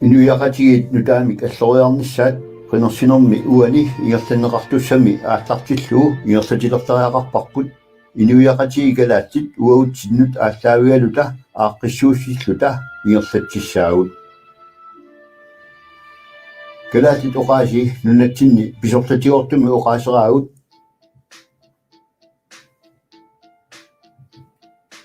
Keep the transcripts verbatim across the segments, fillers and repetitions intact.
Inuiaqatigiit nutaamik alloriarnissaat qinersinermi uani ingerlanneqartussami aallartillugu ingerlatilertariaqarparput. Inuiaqatigiit kalaallit uagutsinnut aallaavigaluta aaqqissuussilluta ingerlatsissaagut. Kalaallit oqaasii nunatsinni pisortatigoortumik oqaaseraagut.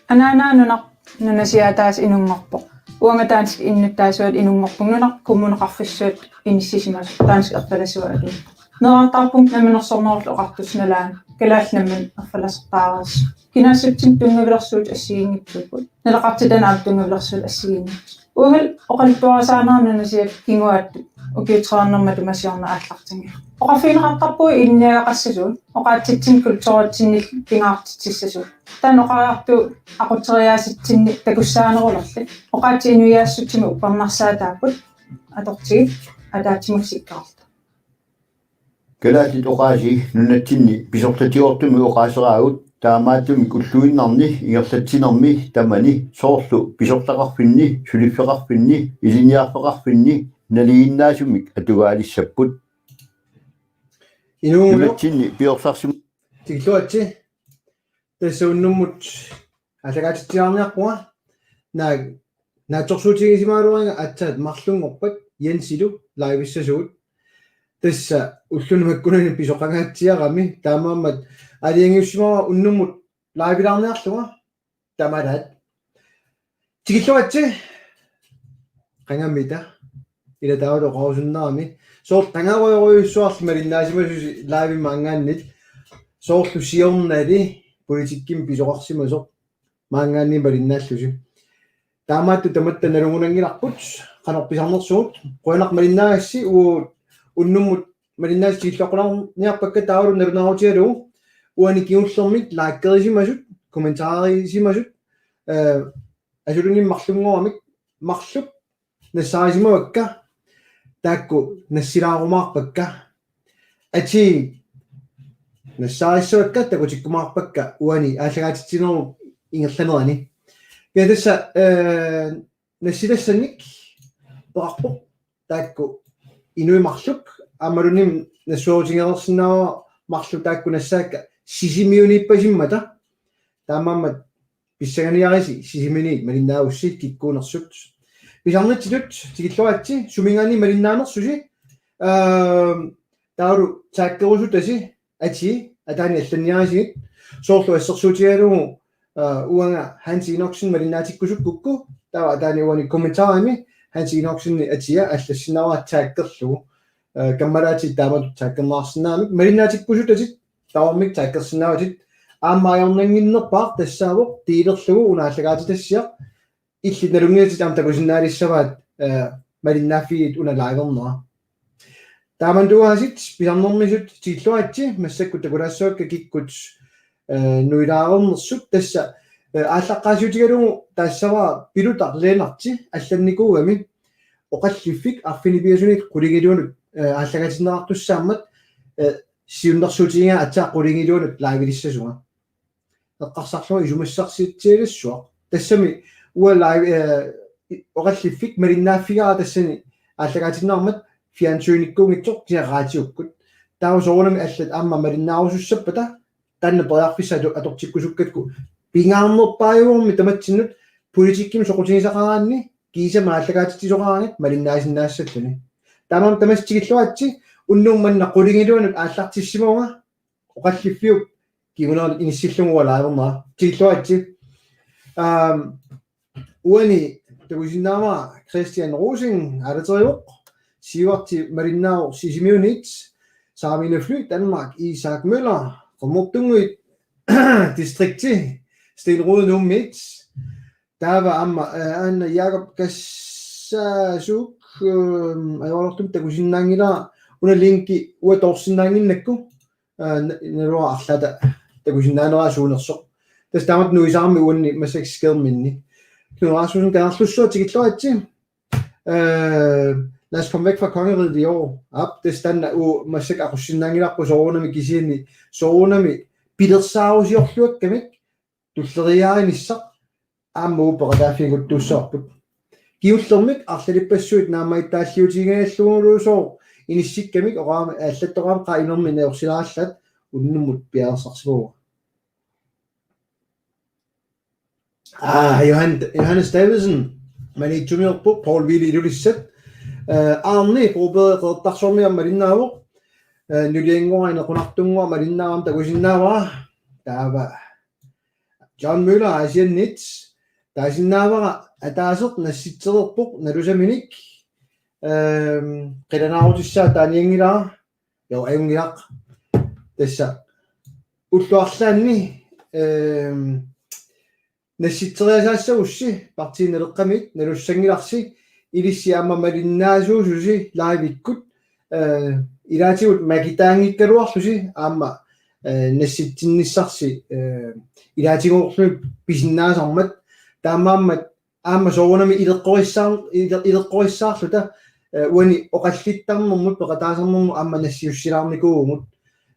Anaanaa nunarput nunasiaataasa inunngorpoq. Uanga danskit innuttaasuata inunngorpunga, nunarput kommuneqarfissuata inissisimasoq danskit erfalasuaat. Meerartaarpunga Namminersornerullutik Oqartussat nalaani, kalaallit namminneq erfalasortaareersut. Kinaassutsinnut tunngavilersuutit assigiinngitsuupput. Naleqartitanut aamma tunngavilersuutit assigiinngitsut. Uangalu oqaluttuarisaanermi nunasiaat kinguaattut ukiut tredive matuma siorna aallartinngillat. Oqarfigineqartarpugut ilinniagaqassasugut, oqaatsitsinnit kulturitsinnillu pingaartitsissasugut. Taanna oqariartuut aqutseriaatsitsinni takussaanerulerli. Oqaatsit inuiaassutsimik uppernarsaataapput, atortigit ataatsimoorluta. Kalaallit oqaasii nunatsinni pisortatigoortumik oqaaseraagut, taamaattumik ulluinnarni ingerlatsinermi tamani soorlu pisortaqarfinni, suliffeqarfinni, ilinniarfeqarfinni nalinginnaasumik atugaalissapput. Inuugujoq. Nunatsinni piorsarsim- Tikilluaritsi. Tassa unnummut aallakaatitsiarniarpunga. Naak naatsorsuutigisimagaluarpunga aatsaat marlunngorpat Jensilu live-issasugut. Tassa ulluni makkunani pisoqangaatsiarami, taamaammat aalajangiussimavara unnummut live-ilaarniarlunga. Tamalaat. Tikilluaritsi. Qangammita. Ila taavalu oqarusunnerami. Soorlu qangarujorujussuarli malinnaasimasusi live-imi maanngaanniit. Soorlu siornali politikkimik pisoqarsimasoq maanngaanniit malinnaallusi. Taamaattoq tamatta nalugunanngilarput, qanoq pisarnersugut. Qujanaq malinnaagassi. Uagut unnummut malinnaasut tikilluaqqulaarniarpakka, taavalu nalunaarutigalugu uani kingullermik likerisimasut, kommentarisimasut, eh, asulunik marlunngoramik marluk nassaarisimavakka, taakku nassilaarumaarpakka. Atii nassaarissavakka, takutikkumaarpakka uani aallakaatitsinerup ingerlanerani. Kisianni tassa, eh, nassitassannik peqarpoq taakku inuit marluk, aammalumi nassuerutigereersinnaavara marluk taakku nassaakka Sisimiuniippasimmata. Taamaammat pissanganiarisi Sisimiuniit malinnaagussi kikkuunersut. Pisarnitsitut tikilluaritsi, suminngaanniit malinnaanersusi, aam, taavalu taggerusutasi atii ataani allanniarisigit, soorlu assersuutigalugu, aa, uanga Hans Enoksen malinnaatikkusukkukku, taava ataani uani kommentarimi Hans Enoksen atia allassinnaavara taggerlugu, aa, kammalaatit taamatut taggerneqarsinnaagamik, malinnaatikkusutatit tamarmik taggersinnaavatit, aamma ajornannginnerpaaq tassaavoq delerlugu una aallakaatitassiaq, illit nalunngisatit aamma takusinnaalissavaat, eh, malinnaaffiit una livernera. Taamaattuaasiit pisarnermisut tikilluaritsi, massakkut takulaassavakka kikkut, eh, nuilaareernersut. Tassa, eh, aallaqqaasiutigalugu taassavara Pilutaq Lennert allannikuugami oqalliffik arfineq-pingasunut qulingiluanut, eh, aallakaatinneqartussaammat, eh, siunnersuutigigaa aatsaat qulingiluanut live-ilissasunga. Eqqarsarlunga isumassarsitsialassuaq. Tassami uanga live, eh, oqalliffik malinnaaffigaara tassani aallakaatinneqarmat fjernsynikkuunngitsoq, kisianni raatiukkut. Taava soorunami allat aamma malinnaarusussappata, taanna periarfissaq atu-, atortikkusukkakku, pingaarnerpaajuvormi tamatsinnut politikkimik soqutigisaqaraanni kiisami aallakaatitsisoqaraangat malinnaasinnaassalluni. Taamaammat tamassi tikilluaritsi, unnummut manna qulingiluanut aallartissimavunga, oqalliffiup kinguneranut inissillugu uanga livernera. Tikilluaritsi. Aam, uani takusinnaavara Christian Rosing, aalaterivoq, Siuarti malinnaavoq Sisimiuniit, Saamine Fly Danmark, Isak Møller, Qernertunnguit Distrikti, Sten Rohde Nuummiit, taava aamma, eh, Anna Jakob Kassasuuk, ehm, ajoraluartumik takusinnaanngilara, una linki uanga toorsinnaannginnakku, eh, na-, naluara arlaata takusinnaaneraa suunersoq. Tassa taamatut nuisaarmi uanni massakkut skærminni. Knud Rasmussen, Kangerlussuaq, tikilluaritsi. Eh, lad os komme væk fra kongeriget i år. Aap, tassa taanna uagut massakkut aqussinnaanngilarput soorunami, kisianni soorunami pilersaarusiorluakkamik tulleriiaarnissaq aamma uagut peqataaffigeruttussaavarput. Kingullermik arlalippassuit naammagittaalliutigigaluarlugu inissikkamik oqarami allattoqarami qaa inermi naorsilaarallat unnummut piareersarsimavunga. Ah, Johan, Johannes Davidsen, Maniitsumiorpoq, Paul Ville Ilulissat. Eh, Arne Broberg Qeqertarsuarmiit malinnaavoq. Eh, Nuliannguaq Inequnartunnguaq malinnaavoq takusinnaavara. Taava John Møller Aasianniit taasinnaavara ataaseq nassitsereerpoq nalusaminik. Ehm, qilanaarutissaa taanianngilara. Jo, ajunngilaq. Tassa ullut arlaanni, ehm, nassitseriasaassagussi Partii Naleqqamiit nalussanngilarsi ilissi aamma malinnaasuususi live-ikkut, eh, ilaatigut makitaanngikkaluarlusi aamma, eh, nassitsinnissarsi, eh, ilaatigoorluni pisinnaasarmat taamaammat aamma soorunami ileqqorissaar-, ile-, ileqqorissaarluta, eh, uani oqallittarnermut peqataasarnermut aamma nassiussilaarnikuuvugut.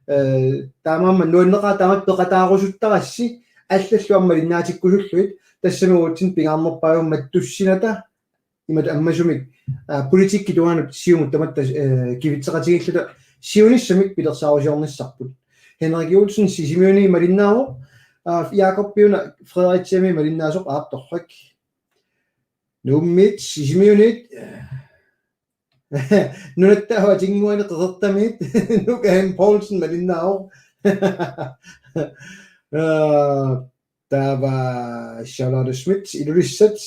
Eh, taamaammat nuanneqaaq taamatut peqataarusuttarassi allallu aamma malinnaatikkusullugit tassami uatsinnut pingaarnerpaavoq mattussinata imatut ammasumik, eh, politikkikkut tungaanut Siumut tamatta, eh, kivitseqatigiilluta siunissamik pilersaarusiornissarput. Henrik Olsen Sisimiuni malinnaavoq, eh, Jakob Piuna Fredericiamiit malinnaasoq aap torrak. Nuummiit, Sisimiuniit. Nunatta Avatinguani Qeqertamiit. Nuka M. Poulsen malinnaavoq. Eh, taava Charlotte Schmidt, Ilulissat.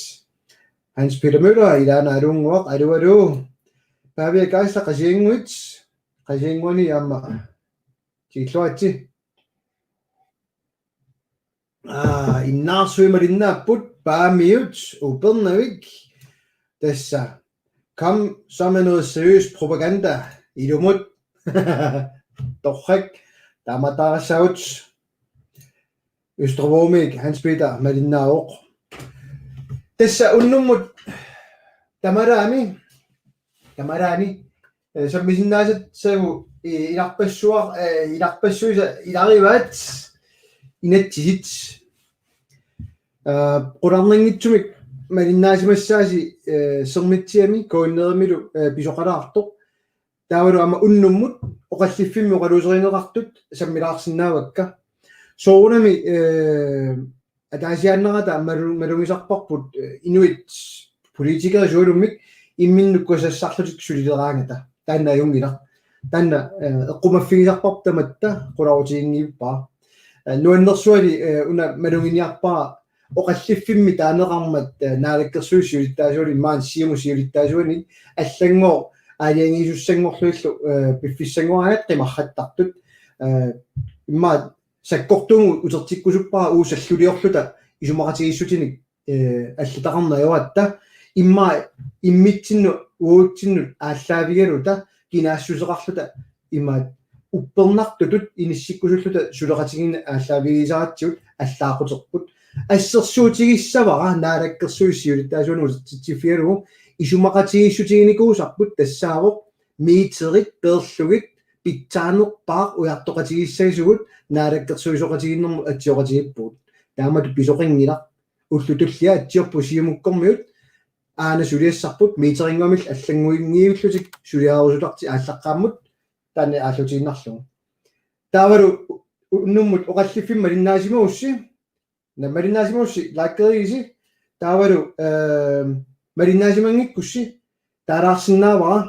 Hans Peter Møller, Ilaana Alunnguaq, alu, alu. Pavia Geisler, Qasigiannguit. Qasigiannguani aamma. Tikilluaritsi. Aa, Innaarsuit malinnaapput, Paamiut, Upernavik. Tassa. Kom så med noget seriøs propaganda. Ilumut. Torrak. Taamaattaassaagut. Østervomiik, Hans Peter, malinnaavoq. Tassa unnummut tamalaami. Tamalaami. Eh, sammisinnaasassagut, eh, ilarpassuar-, eh, ilarpassuisa ilarivaat inatsisit. Eh, qularnanngitsumik malinnaasimassaasi, eh, Sermitsiami, K N R-imilu, eh, pisoqalaartoq. Taavalu aamma unnummut oqalliffimmi oqaluuserineqartut sammilaarsinnaavakka. Soorunami, eh, ataasiaannarata malu-, malugisarparput, eh, inuit politikerit sualummik imminnut kusassarlutik sulileraangata. Taanna ajunngilaq. Taanna, eh, eqqumaffigisarparput tamatta qularutiginngilara. Eh, nuannersuali, eh, una maluginiarpara oqalliffimmi taaneqarmat, eh, Naalakkersuisut siulittaasuanit maani Siumut siulittaasuanit allanngooq aalajangiisussanngorlugillu, eh, piffissanngoraangat qimarrattartut. Eh, immaqa sakkortuumik utertikkusuppara uagut salluliorluta isumaqatigiissutinik, eh, allataqarneq ajoratta immaqa immitsinnut uatsinnut aallaavigaluta kinaassuseqarluta imaat uppernartutut inissikkusulluta suleqatigiinneq aallaavigisaratsigu allaaquterput. Assersuutigissavara Naalakkersuisut siulittaasuanut utertitsiffigalugu isumaqatigiissutiginikuusarput tassaavoq meterit peerlugit pitsaanerpaaq ujartoqatigiissagisugut Naalakkersuisooqatigiinnermut atsioqatigiippugut. Taamatut pisoqanngilaq. Ullut tulliat atsiorput Siumukkormiut aana suliassarput meterinnguamillu allannguinngivillutik suliarerusutartik aallaqqaammut taanna aallutiinnarlugu. Taavalu unnummut oqalliffimmi malinnaasimagussi, na-, malinnaasimagussi likerigisi, taavalu, eh, malinnaasimanngikkussi taalaarsinnaavara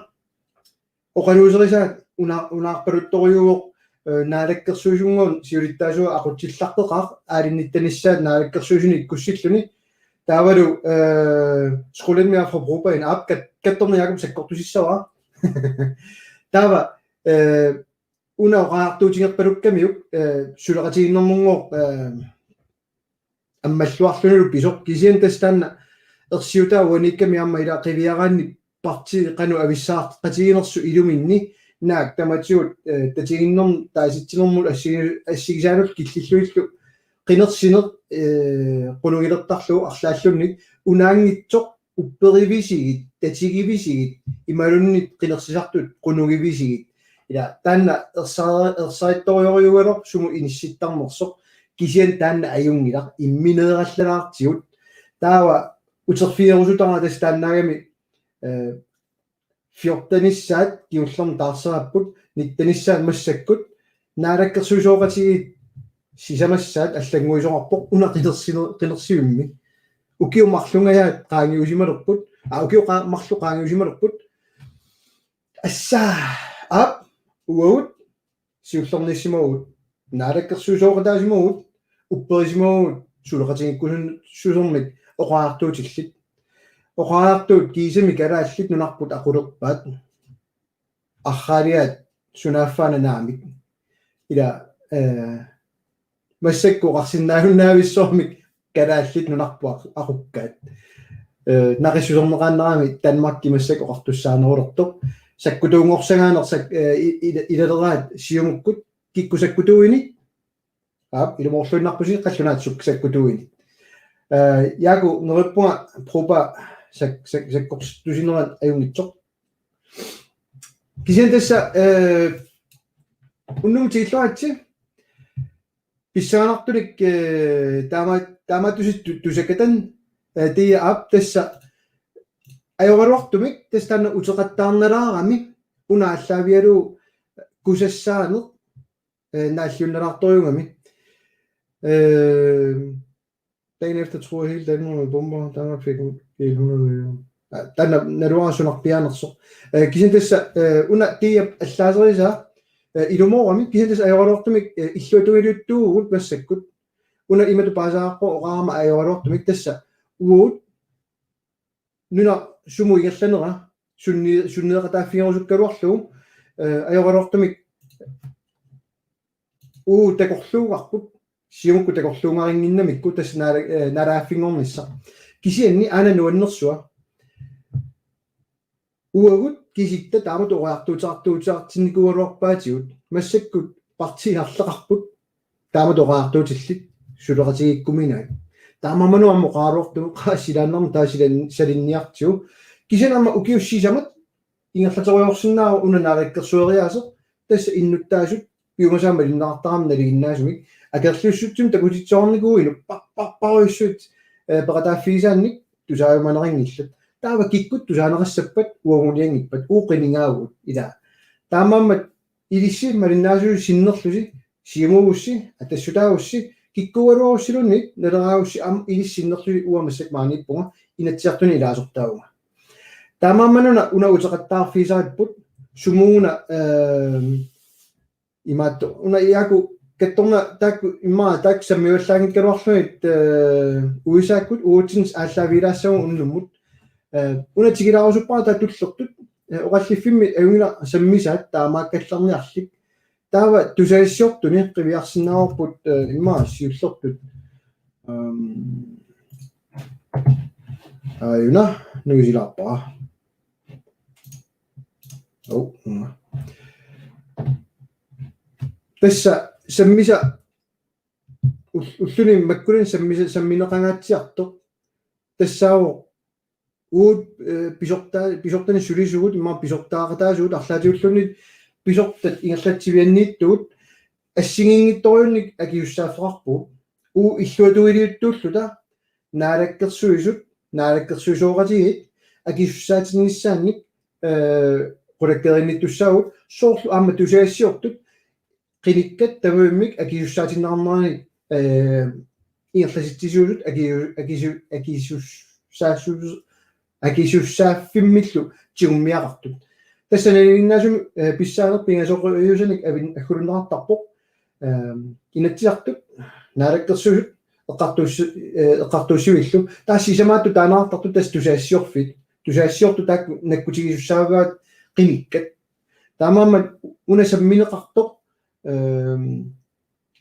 oqaluuserisaat una-, unaarpaluttorujuuvoq, eh, Naalakkersuisunnguaq siulittaasuat aqutsillaqqeqaaq aalinnittanissaat Naalakkersuisuni ikkussilluni. Taavalu, eh, Skolemmia fra Broberg aap kat-, Kattormi Jakob sakkortusissavara. Taava, eh, una oqariartuutigerpalukkamiuk, eh, suleqatigiinnermunngooq, eh, ammalluarlunilu pisoq kisianni tassa taanna ersiutaa uaniikkami aamma ila qiviaraanni partii qanoq avissaartaqatiginersoq iluminni naak tamatigut, eh, tatiginnermut taasitsinermut assigi-, assigisaanullu killillugillu qinersineq, eh, qunugilertarlugu arlaalluunniit unaanngitsoq upperivisigit, tatigivisigit, imaluunniit qinersisartut qunugivisigit. Ila taanna ersa-, ersarittorujorujuugaluarpoq sumut inissittarnersoq, kisianni taanna ajunngilaq immineerallalaartigut. Taava uterfigerusutara tassa taannaagami, eh, fjortenissaat kingullermik taarserapput, nittenissaat massakkut, naalakkersuisooqatigiit sisamassaat allannguisoqarpoq una qinersine-, qinersivimmi. Ukiut marlungajaat qaangiusimalerput, aa, ukiut qaa-, marluk qaangiusimalerput, assa, aap, uagut, siullerniissimavugut, naalakkersuisooqataasimavugut, upperisimavugut, suleqatigiikkusunnermik oqariartuutillit. Oqariartuut kiisami kalaallit nunarput aqulerpaat. Arraaliaat sunaaffaana naamik. Ila, eh, massakkut oqarsinnaajunnavissuarmik kalaallit nunarput aqukkaat. Eh, naqissuserneqaannarami Danmarki massakkut oqartussaanerulertoq. Sakkutuunngorsagaaneq sak-, eh, i-, i-, ilaleraat Siumukkut kikkut sakkutuuinik. Aap, ilumoorluinnarpusi qallunaat suk-, sakkutuuinik. Eh, Jaaku, neriuppunga Propa sak-, sak-, sakkortusinerat ajunngitsoq. Kisianni tassa, eh, unnugu tikilluaritsi. Pissanganartunik, eh, taama-, taamaattusi tu-, tusakatan, eh, tia aap tassa ajoraluartumik tassa taanna uteqattaarnalaarami una aallaavigalugu kusassaaneq, eh, naalliunnalaartorujugami. Eh, dagen efter troede hele Danmark med bomber, Danmark fik en L hundrede millioner. Aa, taanna naluara sunarpiaanersoq. Eh, kisianni tassa, eh, una tia allaaserisaa, eh, ilumoorami, kisianni tassa ajoraluartumik, eh, illuatungiliuttuuvugut massakkut. Una imatut paasisaqarpoq oqarama ajoraluartumik tassa uagut nuna sumut ingerlanera sunni-, sunneeqataaffigerusukkaluarlugu, eh, ajoraluartumik uagut takorluugarput, Siumukkut takorluugarinnginnamikku tassa naala-, eh, naalagaaffinngornissaq. Kisianni aana nuannersua. Uagut kisitta taamatut oqariartuuteqartuutiginnikuugaluarpaatigut. Massakkut partiit arlaqarput taamatut oqariartuutillit suleqatigiikkuminaat. Taamaammat aamma oqaraluartumik qaa silaannarmi taava silan-, salinniartigu. Kisianni aamma ukiut sisamat ingerlaterujoorsinnaavoq una naalakkersueriaaseq tassa innuttaasut piumasaat malinneqartaramik nalinginnaasumik akerliussutsimik takutitsisoqarnikuuineq pa-, pa-, parujussuit, eh, peqataaffigisaannik tusaajumaneqanngillat. Taava kikkut tusaaneqassappat uagunianngippat uagut qinigaavugut ilaa. Taamaammat ilissi malinnaasusi sinnerlusi Siumugussi, Atassutaagussi, kikkuugaluarussiluunniit Naleraagussi aamma ilissi sinnerlusi uanga massakkut maaniippunga Inatsisartuni ilaasortaavunga. Taamaammat una, una uteqattaarfigisaripput sumut una, ehm, imaattoq. Una Jaaku kattorna taakku immaqa taakku sammivallaanngikkaluarlugit, eh, U S A-kkut uatsinnut aallaavigilaassavarput unnummut. Eh, una tikilaarusuppara taava tullertut, eh, oqalliffimmi ajunngilaq sammisaat taamaakkallarniarlik. Taava tusagassiortuni qiviarsinnaavarput, eh, immaqa siullertut. Ehm, aajuna nuisilaarpara. Oh, mm. Tassa sammisa ul-, ulluni makkulinni sammisa sammineqangaatsiartoq. Tassaavoq uagut, eh, pisorta-, pisortanik sulisugut, immaqa pisortaaqataasugut, arlaatigulluunniit pisortat ingerlatsivianniittugut, assigiinngitsorujunnik akisussaaffeqarpugut. Uagut illuatungiliuttuulluta, naalakkersuisut, naalakkersuisooqatigiit, akisussaatinnissaannik, eh, qulakkeerinniittussaavugut, soorlu aamma tusagassiortut, qinikkat tamarmik akisussaatinneqarnerannik, eh, ingerlasitsisuusut aki-, akisu-, akisussaasu-, akisussaaffimmillu tigummiaqartut. Tassa nalinginnaasumik, eh, pissaaneq pingasoqarujusanik avin-, agguluneqartarpoq. Ehm, Inatsisartut, naalakkersuisut, eqqartuussi-, eh, eqqartuussivillu. Taava sisamaattut taaneqartartut tassa tusagassiorfiit. Tusagassiortut taakku nakkutigisussaavaat qinikkat. Taamaammat una sammineqartoq, ehm,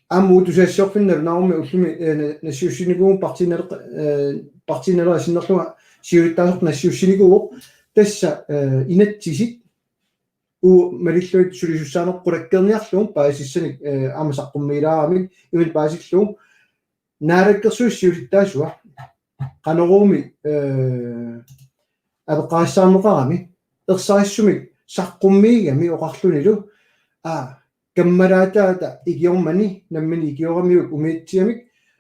aamma uagut tusagassiorfinnut nalunaarummi ullumi, eh, na-, nassiussinikuuvugut partiinaleq-, eh, partiinaleq sinnerlunga siulittaasoq nassiussinikuuvoq. Tassa, eh, inatsisit uagut malillugit sulisussaaneq qulakkeerniarlugu paasisassanik, eh, aamma saqqummiilaaramik imatut paasillugu naalakkersuisut siulittaasua Qanorooq, eh, apeqqarissaarneqarami ersarissumik saqqummiigami oqarlunilu, aa, kammalaataata ikiormani nammineq ikioramiuk umiatsiamik,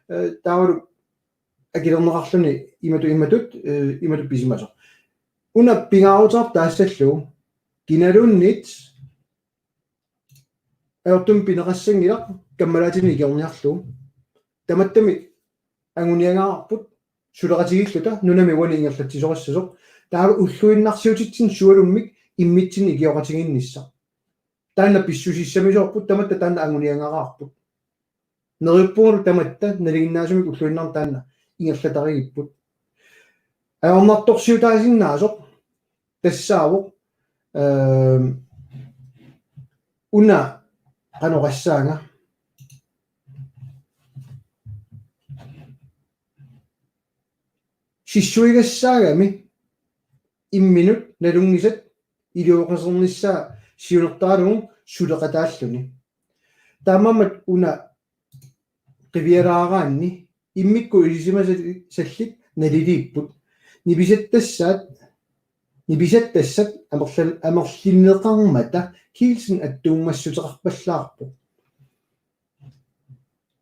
eh, taavalu akilerneqarluni imatut imatut, eh, imatut pisimasoq. Una pingaaruteqarpoq taassallugu kinaluunniit ajortumik pineqassanngilaq kammalaatinik ikiorniarlugu. Tamattami anguniagaqarput suleqatigiilluta nunami uani ingerlatsisoqassasoq. Taava ulluinnarsiutitsinnut sualummik immitsinnut ikioqatigiinnissaq. Taanna pissusissamisoorput, tamatta taanna anguniagaqarput. Neriuppungalu tamatta nalinginnaasumik ulluinnarni taanna ingerlatarigipput. Ajornartorsiutaasinnaasoq tassaavoq, ehm, una qanoq oqassaanga. Sissuigassaagami imminut nalunngisat iluaqutsernissaa siunertaralugu suleqataalluni. Taamaammat una qiviaraaraanni immikkut ilisimasallit naliliipput. Nipisattassaat, nipisattassat amerlan-, amerlineqarmata Kielsen attuumassuteqarpallaarpoq.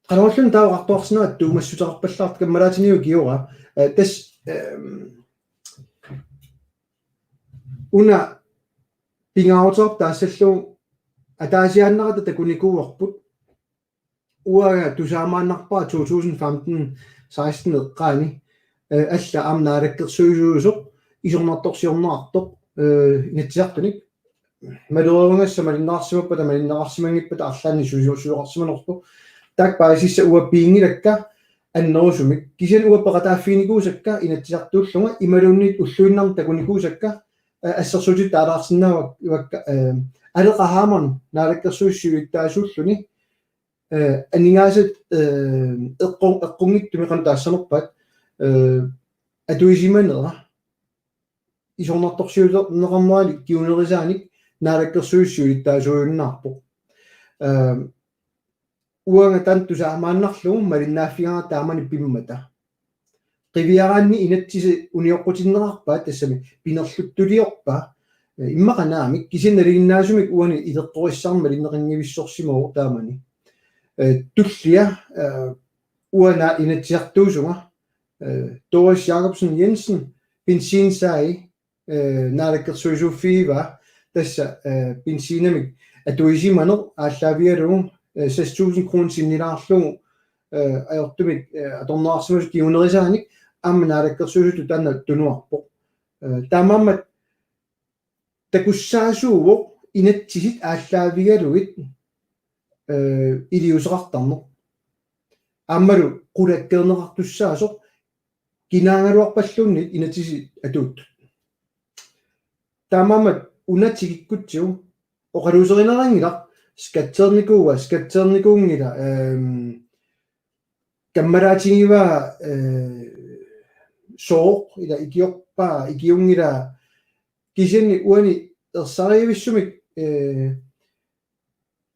Qanorluunniit taava oqartuarsinnaavara attuumassuteqarpallaartoq, kammalaatinilu ikiora. Eh, tassa, ehm, una pingaaruteqarpoq taassallugu ataasiaannarata takunikuuarput. Uanga tusaamaannarpara to tusind femten seksten eqqaani, eh, alla aamma naalakkersuisuusoq isornartorsiorneqartoq, eh, Inatsisartunik. Maleruagassat malinneqarsimappata, malinneqarsimanngippata arlaannik susu-, susoqarsimanerput. Taakku paasissat uanga piginngilakka annerusumik. Kisianni uanga peqataaffiginikuusakka Inatsisartuullunga imaluunniit ulluinnarni takunikuusakka, eh, assersuutitut taalaarsinnaavakka, eh, Aleqa Hammond naalakkersuisut siulittaasuulluni, eh, aningaasat, eh, eqqu-, eqqunngitsumik qanoq taassanerpaat, eh, atuisimanera isornartorsiuteqarnerani kingunerisaanik naalakkersuisut siulittaasuujunnaarpoq. Eh, uanga taanna tusaamaannarlugu malinnaaffigaara taamani pimmata. Qiviaraanni inatsisit unioqqutinneqarpaat, tassami pinerluttuliorpaa, eh, immaqa naamik, kisianni nalinginnaasumik uani ileqqorissarmat malinneqanngivissorsimavoq taamani. Eh, tullia, eh, uanga Inatsisartuusunga, eh, Doris Jakobsen Jensen, benzinisai, eh, naalakkersuisuuffigivaa, tassa, eh, benzinimik atuisimaneq aallaavigalugu, eh, seks tusind kroner sinnilaarlugu, eh, ajortumik, eh, atorneqarsimasoq kingunerisaanik aamma naalakkersuisutut taanna tunuarpoq. Eh, taamaammat takussaasuuvoq inatsisit aallaavigalugit, eh, iliuuseqartarneq. Aammalu qulakkeerneqartussaasoq kinaagaluarpalluunniit inatsisit atuuttut. Taamaammat una tikikkutsigu oqaluuserineqanngilaq skatteernikuua, skatteernikuunngilaq, ehm, kammalaatigivaa, eh, sooq ila ikiorpaa, ikiunngilaa, kisianni uani ersarivissumik, eh,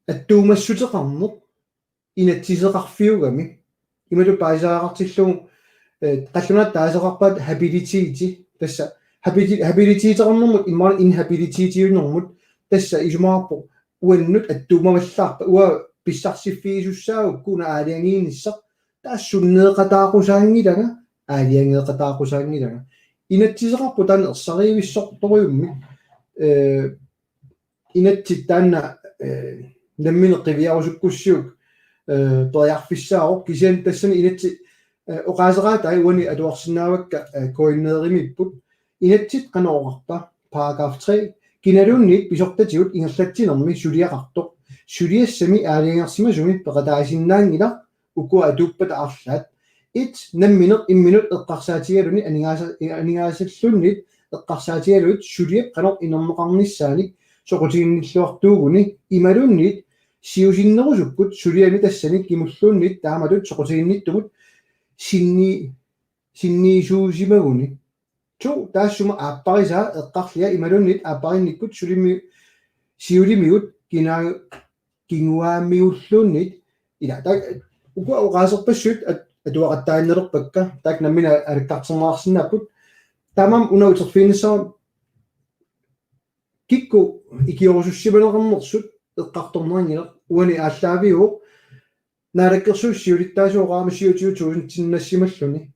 attuumassuteqarneq inatsiseqarfiugami. Imatut paasisariaqartillugu, eh, qallunaat taaseqarpaat habiliteti. Tassa habili-, habiliteteqarnermut imaluunniit inhabilitetiunermut tassa isumaqarpoq uannut attuumavallaarpat, uanga pissarsiffigisussaagukku una aalajangiinissaq, taava sunneeqataaqusaanngilanga, aalajangeeqataaqusaanngilanga. Inatsiseqarpoq taanna ersarivissortorujummik, eh, inatsit taanna, eh, nammineq qiviarusukkussiuk, eh, periarfissaavoq, kisianni tassani inatsit, eh, oqaaseqaatai uani atuarsinnaavakka, eh, K N R-imiipput. Inatsit qanoq oqarpa? Paragraf tre: Kinaluunniit pisortatigut ingerlatsinermi suliaqartoq suliassami aalajangersimasumi peqataasinnaanngilaq ukua atuuppata arlaat. Et, nammineq imminut eqqarsaatigaluni aningaasa-, aningaasalluunniit eqqarsaatigalugit suliap qanoq inerneqarnissaanik soqutiginnilluartuuguni imaluunniit siusinnerusukkut suliami tassani kimulluunniit taamatut soqutiginnittumut sinni-, sinniisuusimaguni. To, taassuma aapparisaa eqqarlia imaluunniit aapparinnikkut sulimi-, siulimigut kinaa-, kinguaammiulluunniit. Ila, taak-, ukua oqaaserpassuit at-, atuaqattaaginnalerpakka, taakku nammineq alakkartinneqarsinnaapput. Taamaammat una uterfiginnissara kikkut ikiorusussimaneqarnersut eqqartorneqanngilaq, uani aallaaviuvoq naalakkersuisut siulittaasuat aamma syvogtyve tusindinnassimallutik.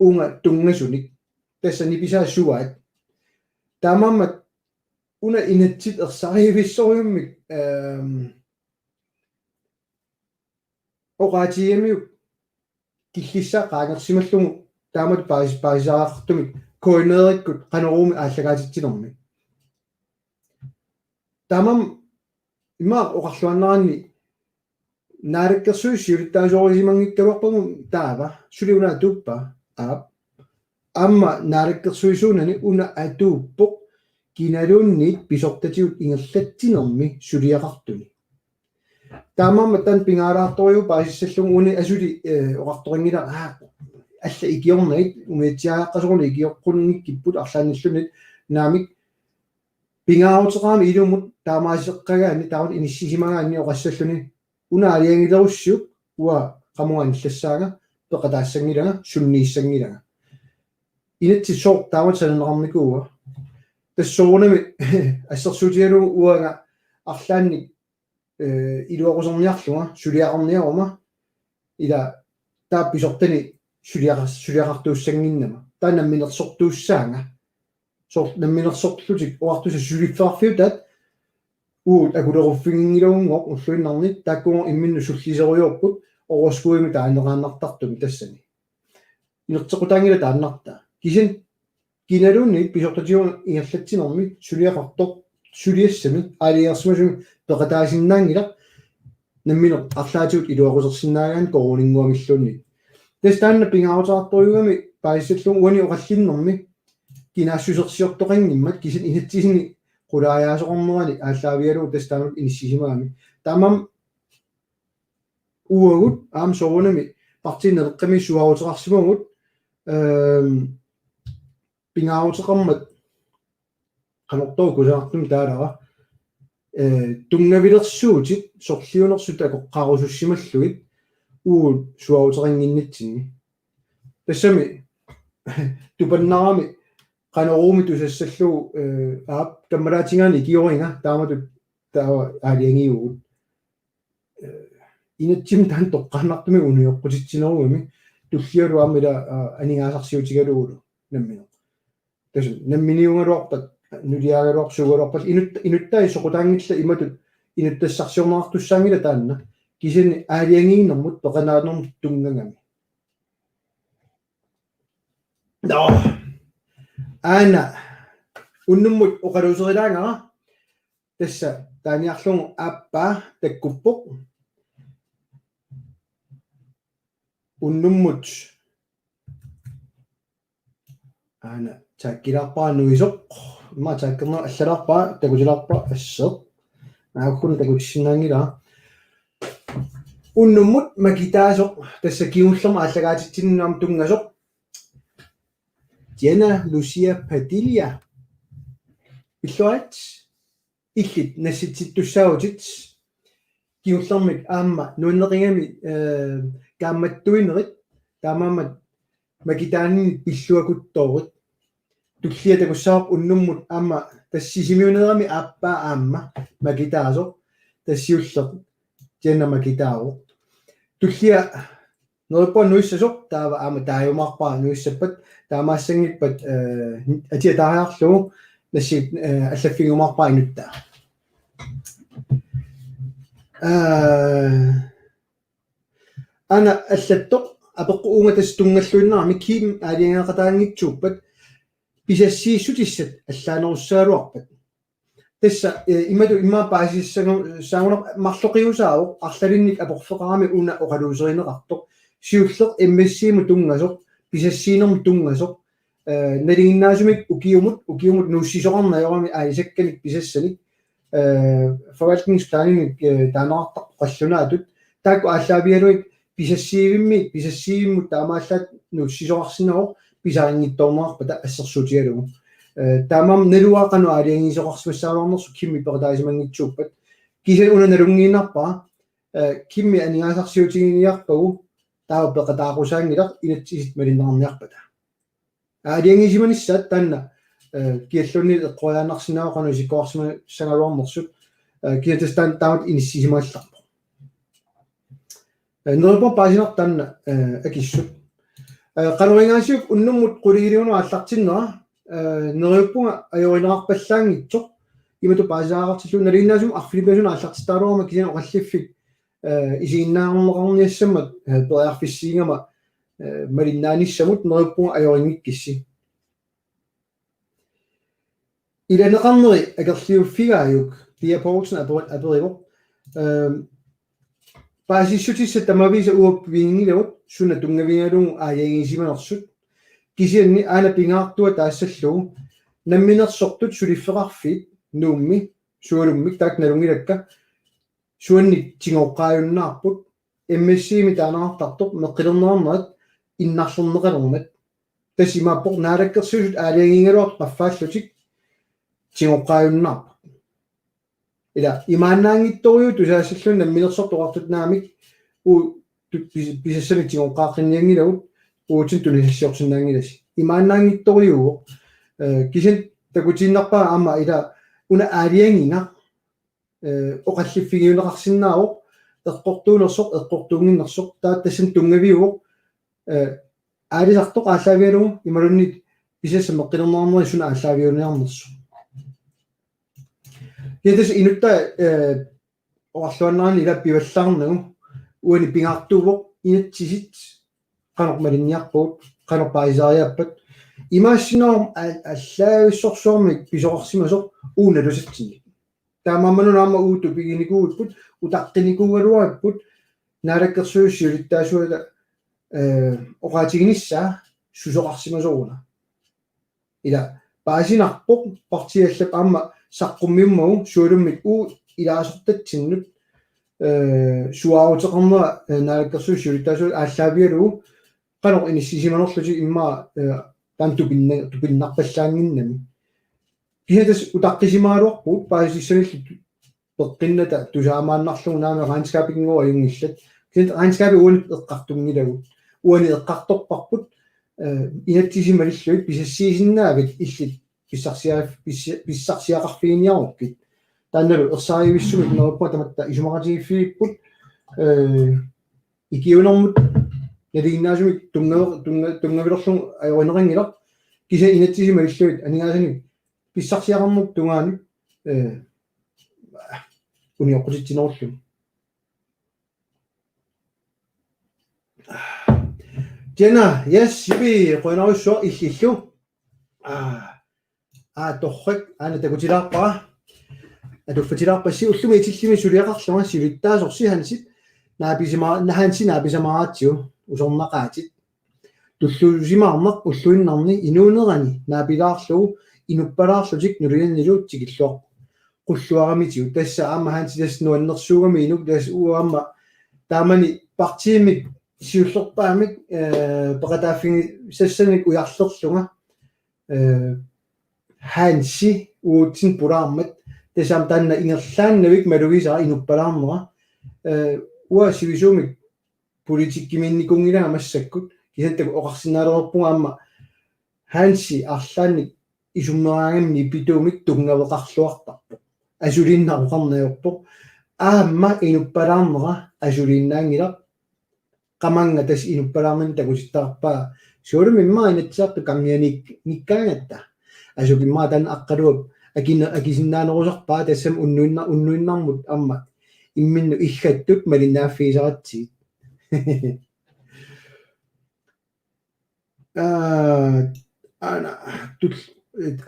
uunga tunngasunik. Tassa nipisaat suaat. Taamaammat una inatsit ersarivissorujummik, ehm, oqaatigigamiuk killissaa qaangersimallugu taamatut paas-, paasisaqartumik KNR-ikkut Qanoruumi aallakaatitsinermi. Taamaammat ima oqarluaannaraanni Naalakkersuisut siulittaasuusimanngikkaluarpagut taava suli una atuuppaa aap. Aamma Naalakkersuisuunani una atuuppoq kinaluunniit pisortatigut ingerlatsinermi suliaqartuni. Taamaammat taanna pingaalaartorujuuvoq paasissallugu uani asuli, eh, oqartoqanngilaq, aa, alla ikiornagit, umiatsiaaqqasoruna ikioqqunngikkipput arlaannilluunniit naamik pingaaruteqarami ilumut taamaaseqqagaanni taava inissisimagaanni oqassalluni una aalajangilerussiuk uanga qamunga anillassaanga peqataassanngilanga sunniissanngilanga. Inatsit sooq taamatut sananeqarnikuua? Tassa soorunami assersuutigalugu uanga arlaannik, eh, iluaquserniarlunga suliaqarniaruma ila taava pisortani suliaqar-, suliaqartuussannginnama. Taava namminersortuussaanga. Soorlu namminersorlutik oqartussat suliffeqarfiutaat uagut akuleruffiginngilagut ulluinnarni taakkuupput imminnut sulliserujoorput overskudimik taaneqaannartartumik tassani. Inerteqqutaanngilaq taannartaa. Kisianni kinaluunniit pisortatigut ingerlatsinermi suliaqartoq suliassami aalajangersimasumi peqataasinnaanngilaq nammineq arlaatigut iluaqusersinnaagaanni koruuninnguamilluunniit. Tassa taanna pingaaruteqartorujuugami paasissallugu uani oqallinnermi kinaassusersiortoqanngimmat kisianni inatsisini qulaajaasoqarnerani aallaavigalugu tassa taamatut inissisimagami. Taamaammat uagut aamma soorunami Partii Naleqqami suaaruteqarsimavugut, ehm, pingaaruteqarmat qanortoq kusanartumik taalara, eh, tunngavilersuutit sorliunersut akoqqaarusussimallugit uagut suaaruteqannginnitsinni. Tassami tupannarami Qanoruumi tusassallugu, eh, aap, kammalaatigaanni ikioriga taamatut taava aalajangiuvugut. Eh, inatsimmi taanna toqqaannartumik unioqqutitsinerugami tullialu aamma ila, aa, aningaasarsiutigalugulu nammineq. Tassa namminiugaluarpat, nuliaagaluarpat, suugaluarpat, inut-, inuttai soqutaanngillat imatut inuttassarsiorneqartussaanngilaq taanna. Kisianni aalajangiinermut peqataanermut tunngagami. Nå. Aana. Unnummut oqaluuserilaagara. Tassa taaniarlugu aappaa takkuppoq. Unnummut aana taggilaarpara nuisoq. Immaqa taggerneq allalaarpara, takutilaarpara asseq. Naakkun takutissinnaanngilaa. Unnummut makitaasoq tassa kingullermik aallakaatitsinermut tunngasoq. Diana Lucia Padilla. Pilluarit. Illit nassitsittussaavutit kingullermik aamma nuanneqigami, eh, kaammattuinerit taamaammat makitaanini pilluakkuttoorit. Tullia takussavarput unnummut aamma tassa Sisimiunerami aappaa aamma makitaasoq tassa siulleq Diana makitaavoq. Tullia neriuppunga nuissasoq taava aamma taajumaarpara nuissappat taamaassanngippat, eh, atia taariarlugu nassi, eh, allaffigiumaarpara inuttaa. Eh, aana allattoq apeqqut uunga tassa tunngalluinnarami Kim aalajangeeqataanngitsuuppat pisassiissutissat allaanerussagaluarpat. Tassa, eh, imatut immaqa paasissagu-, saagunarpoq marloqiusaavoq arlalinnik aporfeqarami una oqaluuserineqartoq. Siulleq M S C-mut tunngasoq, pisassiinermut tunngasoq, eh, nalinginnaasumik ukiumut, ukiumut nuussisoqarneq ajorami aalisakkanik pisassanik, eh, forvaltningsplaninik, eh, taaneqartarpoq qallunaatut. Taakku aallaavigalugit pisassiivimmi, pisassiivimmut taamaallaat nuussisoqarsinnaasoq pisarinngitsoorneqarpata assersuutigalugu. Eh, taamaammat naluara qanoq aalajangiisoqarsimassagaluarnersut Kimmi peqataasimanngitsuuppat. Kisianni una nalunngiinnarpara, eh, Kimmi aningaasarsiutiginiarpagu taava peqataaqusaanngilaq inatsisit malinneqarniarpata. Aalajangiisimanissaat taanna, eh, kialluunniit eqqoriaannarsinnaavoq qanoq isikkoqarsimassagaluarnersut, eh, kisianni tassa taanna taamatut inissisimagallarpoq. Eh, neriuppunga paasinartoq taanna, eh, akissut. Ee, qanoq ingaasiuk unnummut quligileruneq aallartinnera, ee, neriuppunga ajorineqarpallaanngitsoq, imatut paasisaqartillugu nalinginnaasumik arfineq-pingasunut aallartittaraluarama kisianni oqalliffik, ee, isiginnaarneqarniassammat, ee, periarfissigama, ee, malinnaanissamut neriuppunga ajorinngikkussi. Ilaneqarneri akerliuffigaajuk, Pia Poulsen aperi-, aperivoq. Ehm, paasissutissat tamaviisa uagut piginngilagut suna tunngavigalugu aalajangisimanersut. Kisianni aana pingaartua taassallugu namminersortut suliffeqarfiit Nuummi, Sualummik taakku nalunngilakka, suannik tigoqqaajunnaarput, M S C-mi taaneqartartoq meqqilerneqarnerat innarlerneqalermat. Tassa imaappoq Naalakkersuisut aalajangigaluartut qaffaallutik tigoqqaajunnaarput. Ila imaannaanngitsorujuuvoq tusaassalluni namminersortut oqartut naamik uu tu-, pis-, pisassanik tigoqqaaqqinnianngilagut uatsinnut tunisassiorsinnaanngilasi. Imaannaanngitsorujuuvoq, ee, kisianni takutiinnarpara aamma ila una aalajangingaq, ee, oqalliffigiunneqarsinnaavoq eqqortuunersoq, eqqortuunnginnersoq, taava tassani tunngaviuvoq, ee, aalisartoq aallaavigalugu imaluunniit pisassat meqqilerneqarnerit suna aallaaviuniarnersoq. Ja tassa inuttaa, ee, oqarluaannarani ila pivallaarnagu uani pingaartuuvoq inatsisit qanoq malinniarpagut, qanoq paasisariaqarpat. Imaassinnaavoq a-, allaavissorsuarmik pisoqarsimasoq uagut nalusatsinnik. Taamaammat una aamma uagut tupiginikuuipput, utaqqinikuugaluaripput, Naalakkersuisut siulittaasuata, ee, oqaatiginissaa susoqarsimasoq una. Ila paasinarpoq partiit allat aamma saqqummiummagu Sualummit uagut ilaasortatsinnut, ee, suaaruteqarnera, ee, Naalakkersuisut siulittaasuata aallaavigalugu qanoq inissisimanerlutik immaqa, ee, taanna tupinna-, tupinnarpallaannginnami. Kisianni tassa utaqqisimagaluarpugut paasissanillu peqqinnata tusaamaannarlugu naamik regnskabinngooq ajunngillat. Kisianni regnskabit uani eqqartunngilagut. Uani eqqartorparput, ee, inatsisit malillugit pisassiisinnaavit illit pissarsia-, pissa-, pissarsiaqarfiginiarukkit. Taannalu ersarivissumik neriuppunga tamatta isumaqatigiiffigipput, ee, ikiuinermut nalinginnaasumik tunnga-, tunnga-, tunngavilerlugu ajorineqanngilaq, kisianni inatsisit malillugit aningaasanik pissarsiaqarnermut tungaanut, ee, unioqqutitsinerullugu. Jana, yes, Sivi, qujanarsuaq illillu. Aa, aa, torrak, aana takutilaarpara. Atuffatilaarpassi ullumi itillimi suliaqarlunga siulittaasorsi Hansip naapisama-, Hansi naapisamaaratsigu usornaqaatit. Tulluusimaarneq ulluinnarni inuunerani naapilaarlugu inuppalaarlutik nuliannilu tikilluarpoq. Qulluaramitigut tassa aamma Hansi tassa nuannersuugami inuk tassa uanga aamma taamani partiimik siullerpaamik, ee, peqataaffigisassanik ujarlerlunga, ee, Hansi uatsinnut pulaarmat tassa aamma taanna ingerlaannavik malugisara inuppalaarnera, ee, uanga sivisuumik politikkimiinnikuunngilanga massakkut, kisianni takuuk oqarsinnaalerpunga aamma Hansi arlaannik isummeraangamik nipituumik tunngaveqarluartarpoq. Asuliinnaq oqarneq ajorpoq. Aamma inuppalaarnera asuliinnaanngilaq. Qamannga tassa inuppalaarnini takutittarpaa. Sualummik immaqa Inatsisartut kangianik nikkaangatta. Asukimmaa taanna Aqqaluap akine-, akisinnaanerusarpaa tassami unnuinna-, unnuinnarmut aamma imminnut iggattut malinnaaffigisaratsigit. Aa, aana, tul-,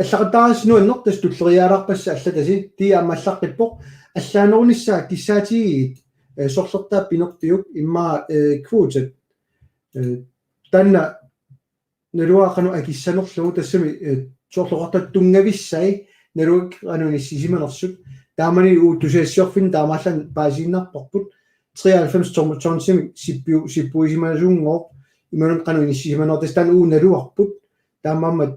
allaqattaarassi nuanneq tassa tulleriiaalaarpassi allatasi, tia aamma allaqqippoq, allaanerunissaa kissaatigigiit, ee, sorlertaa pinerpiuk, immaqa, ee, kvotet. Ee, taanna naluara qanoq akissanerlugu tassami, ee, sorleqartut tunngavissai, naluara qanoq inissisimanersut, taamani uagut tusagassiorfinnut taamaallaat paasiinnarparput, treoghalvfems tom-, tonsimik sippiu-, sippuisimasuunngooq, imaluunniit qanoq inissisimanersut, tassa taanna uagut naluarput, taamaammat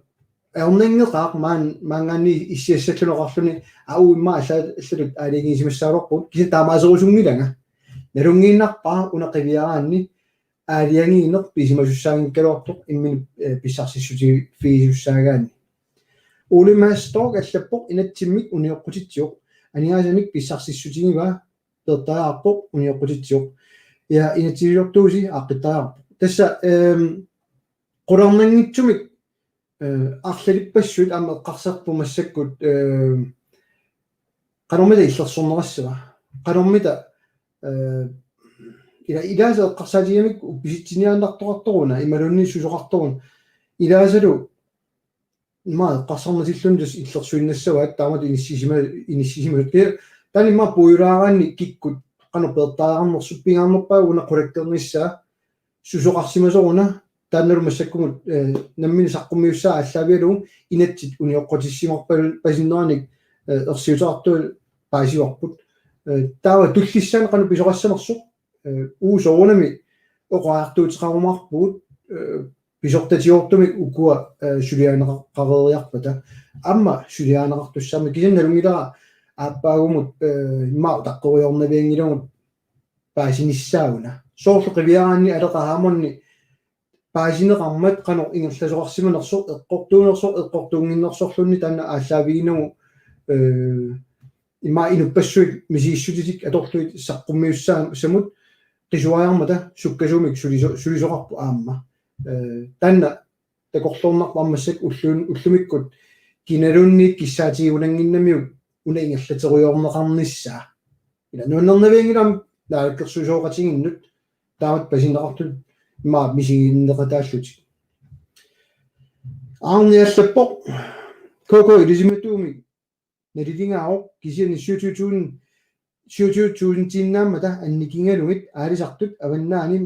ajornanngeqaaq maan-, maanngaanniit issiassalluni oqarluni, aa uagut immaqa alla-, allatut aalajangisimassagaluarpugut, kisianni taamaaserusunngilanga. Nalunngiinnarpara una qiviaraanni, aalajangiineq pisimasussaanngikkaluartoq imminut, ee, pissarsissutigiffigisussaagaanni. Ole Mads Storch allappoq: Inatsimmik unioqqutitsivoq. Aningaasanik pissarsissutigivaa peertariaqarpoq unioqqutitsivoq. Ja inatsisiliortuusi aaqqittariaqarpoq. Tassa, ehm, qularnanngitsumik, eh, arlalippassuit aamma eqqarsarput massakkut, eh, qanormita illersornerassava. Qanormita, eh, ila, ilaasa eqqarsaatigigamikku uppisitsiiniaannartoqartoruna, imaluunniit susoqartoruna. Ilaasalu ima eqqarsarnatilluni tassa illersuinnassavaat taamatut inissisima-, inissisimasut. Taanna ima puigulaaraanni kikkut qanoq peertariaqarnersut, pingaarnerpaaq una qulakkeernissaa, susoqarsimasoruna, taannalu massakkumut, eh, nammineq saqqummiussaa aallaavigalugu inatsit unioqqutissimarpa-, -pasinneranik, eh, ersiuteqartut paasivarput. Eh, taava tullissaani qanoq pisoqassanersoq, eh, uagut soorunami oqariartuuteqarumaarpugut, eh, pisortatigoortumik ukua, eh, suliarineqareeriarpata. Aamma suliarineqartussaammat, kisianni nalunngilara aappaagumut, eh, ima utaqqerujoornavianngilagut paasinissaa una. Soorlu qiviaraanni Aleqa Hammondip paasineqarmat qanoq ingerlasoqarsimanersoq, eqqortuunersoq, eqqortuunnginnersorluunniit taanna aallaaviginagu, eh, ima inuppassuit misigissutitik atorlugit saqqummiussaammat qisuariarmata sukkasuumik suliso-, sulisoqarpoq aamma. Eh, taanna takorloornarpoq aamma massakkut ulluin-, ullumikkut kinaluunniit kissaatigigunannginnamiuk una ingerlaterujoorneqarnissaa. Ila nuannernavianngilaq aamma naalakkersuisooqatigiinnut taamatut paasineqartut ima misiginneqataallutik. Arne allappoq: K K, ilisimatuumik nalilingaavoq, kisianni syvogtyve tusind, syvogtyve tusindtiinnaammata annikigalugit aalisartut avannaani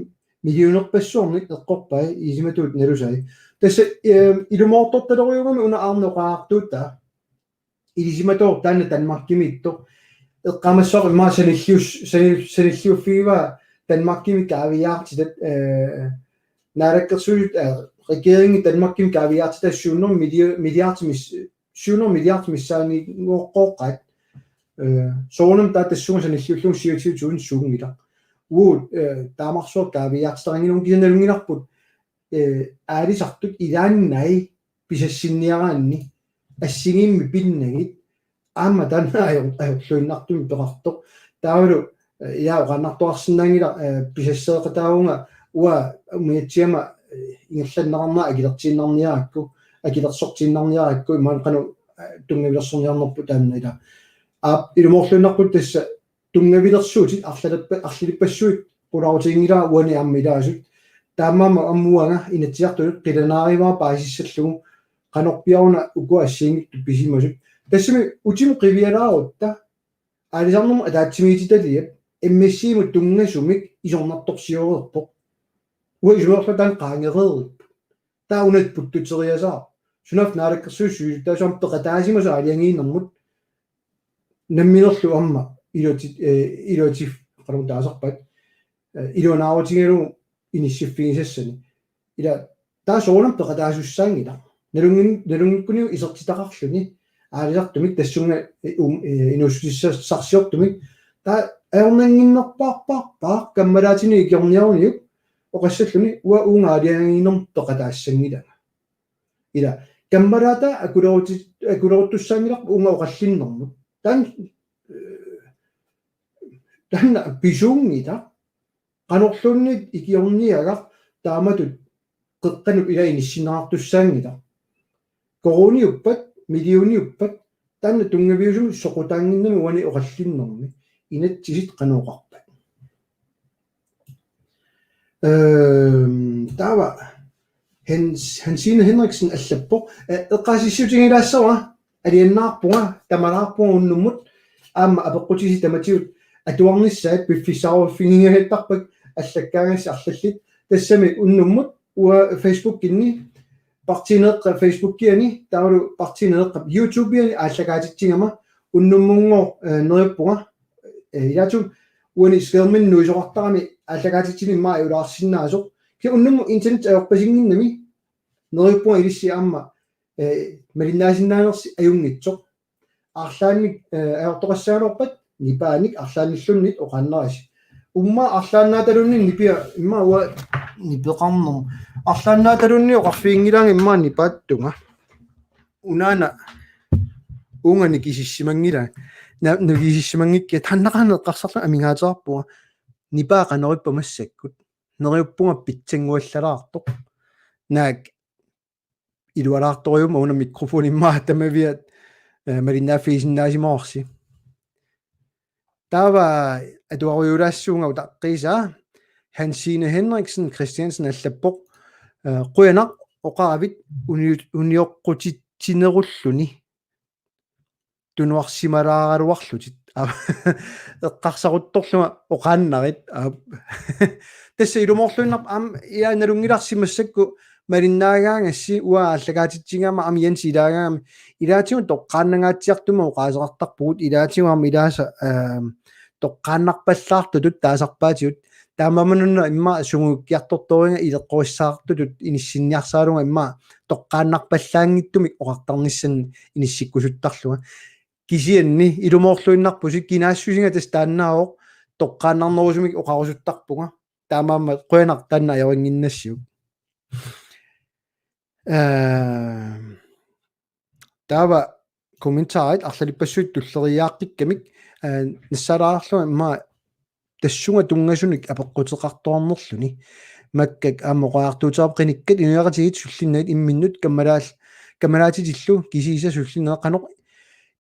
millionerpassuarnik eqqorpai, ilisimatuut nalusai. Tassa, eh, ilumoortortalerujuugami una Arne oqariartuutaa. Ilisimatuut taanna Danmarkimiittoq. Eqqaamassavarput ima sanillius-, sanil-, sanilliuffigivaa Danmarkimi kaaviiaartitat, eh, naalakkersuisut, eh, regeringi Danmarkimi kaaviiaartitat syv hundrede millio-, milliardimis-, syv hundrede milliard missaaniinngoqqooqqaat. Eh, soorunami taava tassunga sanilliullugu syvogtyve tusind suunngilaq. Uagut, eh, taamarsuaq kaaviiaartitaqanngilagut, kisianni nalunngilarput, eh, aalisartut ilaannai pisassinniaraanni assigiimmik pinnagit aamma taanna ajor-, ajorluinnartumik peqartoq. Taavalu, eh, ila oqaannartuarsinnaanngilaq, eh, pisasseeqataavunga uanga umiatsigama, eh, ingerlanneqarnera akilertiinnarniarakku, akilersortiinnarniarakku, imaluunniit qanoq, eh, tunngavilersorniarnerput taanna ila. Aap, ilumoorluinnarput tassa tunngavilersuutit arlalippa-, arlalippassuit qularutiginngilara uani aamma ilaasut. Taamaammat aamma uanga Inatsisartunut qilanaarivara paasissallugu qanorpiaq una ukua assigiinngitsut pisimasut. Tassami utimut qivialaarutta aalisarnermut ataatsimiititaliap M S C-mut tunngasumik isornartorsioreerpoq. Uanga isumaqarlunga taanna qaangereeripput. Taava una puttuteriasaarpoq. Sunaaffa Naalakkersuisut siulittaasuat aamma peqataasimasut aalajangiinermut namminerlu aamma iluati-, eh, iluati-, qanormi taasarpaat, eh, iluanaarutigalugu inissiffigisassani. Ila taava soorunami peqataasussaanngilaq. Nalunngin-, nalunngikkuniuk isertitaqarluni aalisartumik tassunga, eh, um, eh, inuussutissarsiortumik. Taava ajornannginnerpaarpaarpaaq kammalaatinik ikiorniaruniuk oqassalluni uanga uunga aalajangiinermut peqataassanngilanga. Ila kammalaataat akuleruti-, akuleruttussaanngilarput uunga oqallinnermut. Taanna, eh, taanna pisuunngilaq. Qanorluunniit ikiorniagaq taamatut qeqqanut ila inissinneqartussaanngilaq. Koruuniuppat, millioniuppat, taanna tunngaviusumik soqutaannginnami uani oqallinnermi. Inatsisit qanoq oqarpat? Ehm, taava Hans, Hansine Henriksen allappoq: Eh, eqqaasissiutigilaassavara, alianaarpunga, tamalaarpunga unnummut, aamma apeqqutisi tamatigut atuarnissaat piffissaruffiginngigattarpakka allakkaangassi arlallit. Tassami unnummut uanga Facebookinni, Partii Neeqqap Facebookiani, taavalu Partii Neeqqap YouTubeiani aallakaatitsigama unnummunngooq, eh, neriuppunga, eh, ilaatigummi uani skærmimi nuisoqartarami aallakaatitsinni immaqa ajulaarsinnaasoq. Kisianni unnummut internet ajorpasinnginnami neriuppunga ilissi aamma, eh, malinnaasinnaanersi ajunngitsoq. Arlaannik, eh, ajortoqassagaluarpat nipaanik arlaannilluunniit oqaannarisi. Uummaa arlaannaataluunniit nipia, immaqa uanga nipeqarnermut. Arlaannaataluunniit oqarfiginngilaanga immaqa nipaattunga. Unaana uunga nikisissimanngilanga. Na-, nikisissimanngikkiga, taannaqaaq eqqarsarlunga amigaateqarpunga. Nipaa qanoq ippa massakkut? Neriuppunga pitsannguallalaartoq. Naak ilualaartorujuummat una mikrofoni immaqa tamaviat, eh, malinnaaffigisinnaasimavarsi. Taava atuarujulaassuunga utaqqiisaa Hansine Henriksen Christiansen allappoq, eh, qujanaq oqaravit uni-, unioqqutitsinerulluni. Tunuarsimalaaraluarlutit. Aap. Eqqarsaruttorlunga oqaannarit. Aap. Tassa ilumoorluinnarpoq aamma ia nalunngilarsi massakkut malinnaagaangassi uanga aallakaatitsigaama aamma Jens ilaagaangami. Ilaatigut toqqaannangaatsiartumik oqaaseqartarpugut ilaatigut aamma ilaasa, ehm, toqqaannarpallaartutut taasarpaatigut. Taamaammat una immaqa sungiukkiartortorujuunga ileqqorissaartutut inissinniarsaralunga immaqa toqqaannarpallaanngitsumik oqartarnissannik inissikkusuttarlunga. Kisianni ilumoorluinnarpusi kinaassusiga tassa taannaavoq toqqaannarnerusumik oqarusuttarpunga. Taamaammat qujanaq taanna ajorinnginnassiuk. Ehm, taava kommentarit arlalippassuit tulleriiaaqqikkamik, eh, nassaalaarlunga immaqa tassunga tunngasunik apeqquteqartuarnerluni. Makkak aamma oqariartuuteqarpoq qinikkat inuiaqatigiit sullinnagit imminnut kammalaal-, kammalaatitillu kisiisa sullinnagit qanoq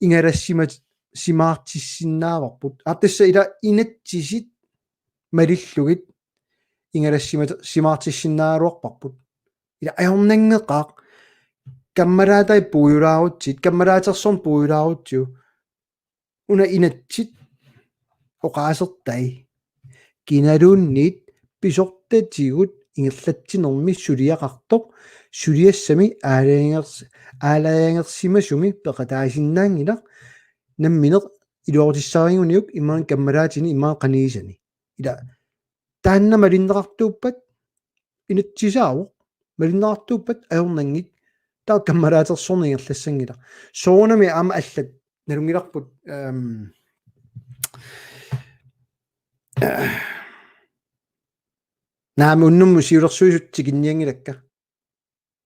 ingalassimat-, simaartissinnaavarput. Aap tassa ila inatsisit malillugit ingalassimat-, simaartissinnaagaluarparput. Ila ajornanngeqaaq kammalaatai puigulaarutsigit, kammalaatersorneq puigulaarutsigu. Una inatsit oqaasertai. Kinaluunniit pisortatigut ingerlatsinermi suliaqartoq suliassami aalajangers-, aalajangersimasumi peqataasinnaanngilaq nammineq iluaqutissaringuniuk imaluunniit kammalaatini imaluunniit qanigisani. Ila taanna malinneqartuuppat inatsisaavoq, malinneqartuuppat ajornanngilaq, taava kammalaatersorneq ingerlassanngilaq. Soorunami aamma allat nalunngilarput, ehm, naamik unnummut siulersuisut tikinnianngilakka.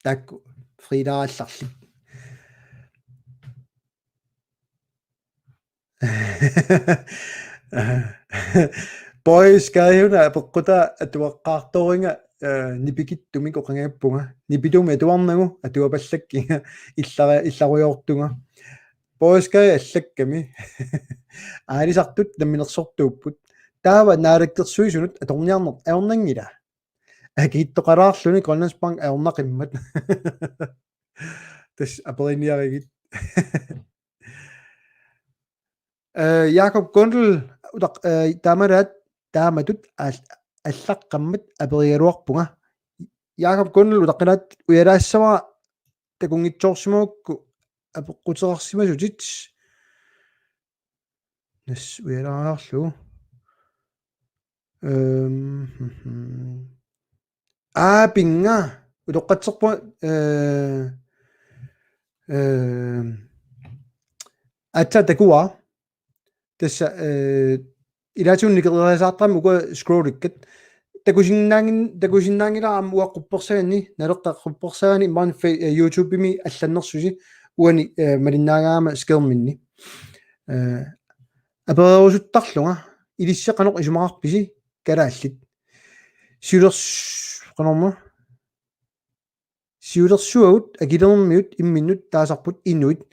Taakku friilaarallarlik. Boys Sky una apeqqutaa atuaqqaartoringa, eh, nipikittumik oqanngippunga. Nipitumi atuarnagu atuapallakkiga illara-, illarujoortunga. Boys Sky allakkami. Aalisartut namminersortuupput. Taava naalakkersuisunut atorniarneq ajornanngila. Akiittoqalaarluni Grønlandsbank ajornaqimmat. Tassa aperiniarigit. Eh, Jakob Gundel, utaq-, eh, taamalaat taamatut al-, allaqqammat aperigaluarpunga. Jakob Gundel utaqqilaat ujalaassavara takunngitsoorsimagukku apeqquteqarsimasutit. Nas ujalaarlugu. Ehm, mhm. Aa, pinga. Utoqqatserpunga, eh, ehm, aatsaat takuara. Tassa, eh, ilaatigut nikeriasaartarami uku scrollikkat. Takusinnaanngin-, takusinnaanngilara aamma uanga quppersaanni, Naleqqap quppersaani, imaluunniit fe-, eh, YouTubemi allannersusi uani, eh, malinnaagaangama skærmini. Eh, apererusuttarlunga, ilissi qanoq isumaqarpisi kalaallit. Siulers-, qanorma? Siulersuagut akilernermiut imminnut taasarput inuit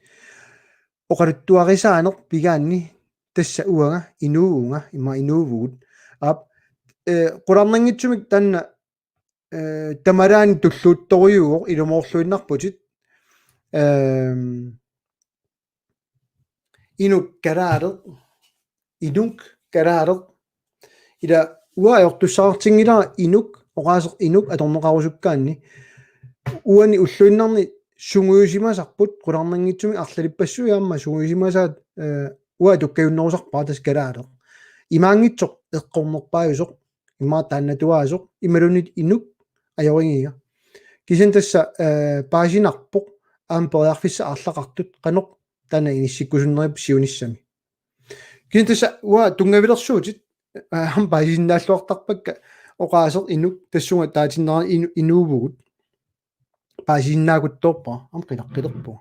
oqaluttuarisaaneq pigaanni tassa uanga inuuvunga immaqa inuuvugut. Aap, eh, qularnanngitsumik taanna, eh, tamalaani tulluuttorujuuvoq ilumoorluinnarputit. Ehm, Inuk kalaaleq, inuk kalaaleq. Ila uanga ajortussagartinngilara inuk, oqaaseq inuk atorneqarusukkaanni. Uani ulluinnarni sungiusimasarput, qularnanngitsumik arlalippassuit aamma sungiusimasaat, eh, uanga atukkajunnerusarpara tassa kalaaleq. Imaanngitsoq eqqornerpaajusoq, immaqa taannatuaasoq, imaluunniit inuk ajorigiga. Kisianni tassa, eh, paasinarpoq aamma periarfissat aarlaqartut qanoq taanna inissikkusunnerup siunissami. Kisianni tassa uanga tunngavilersuutit, eh, aamma paasisinnaalluartarpakka oqaaseq inuk tassunga taatinnera inu-, inuuvugut. Paasisinnaakuttoorpara, aamma qilaqqilerpunga.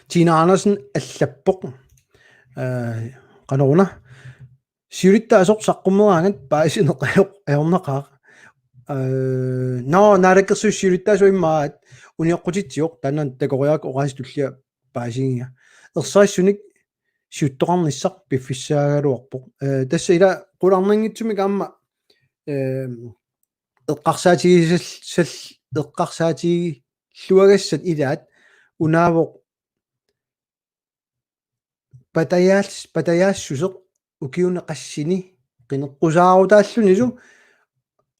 Tina Andersen allappoq. Eh, qanoruna. Siulittaasoq saqqummeraangat paasineq ajoq-, ajornaqaaq. Eh, nå, naalakkersuisut siulittaasuat immaqa unioqqutitsivoq, taanna takoriarukku oqaasii tullia paasigiga. Ersarissunik siuttoqarnissaq piffissaagaluarpoq. Eh, tassa ila qularnanngitsumik aamma, eh, eqqarsaatigisal-, sal-, eqqarsaatigilluagassat ilaat unaavoq patajaas-, patajaassuseq ukiuni qassini qineqqusaarutaallunilu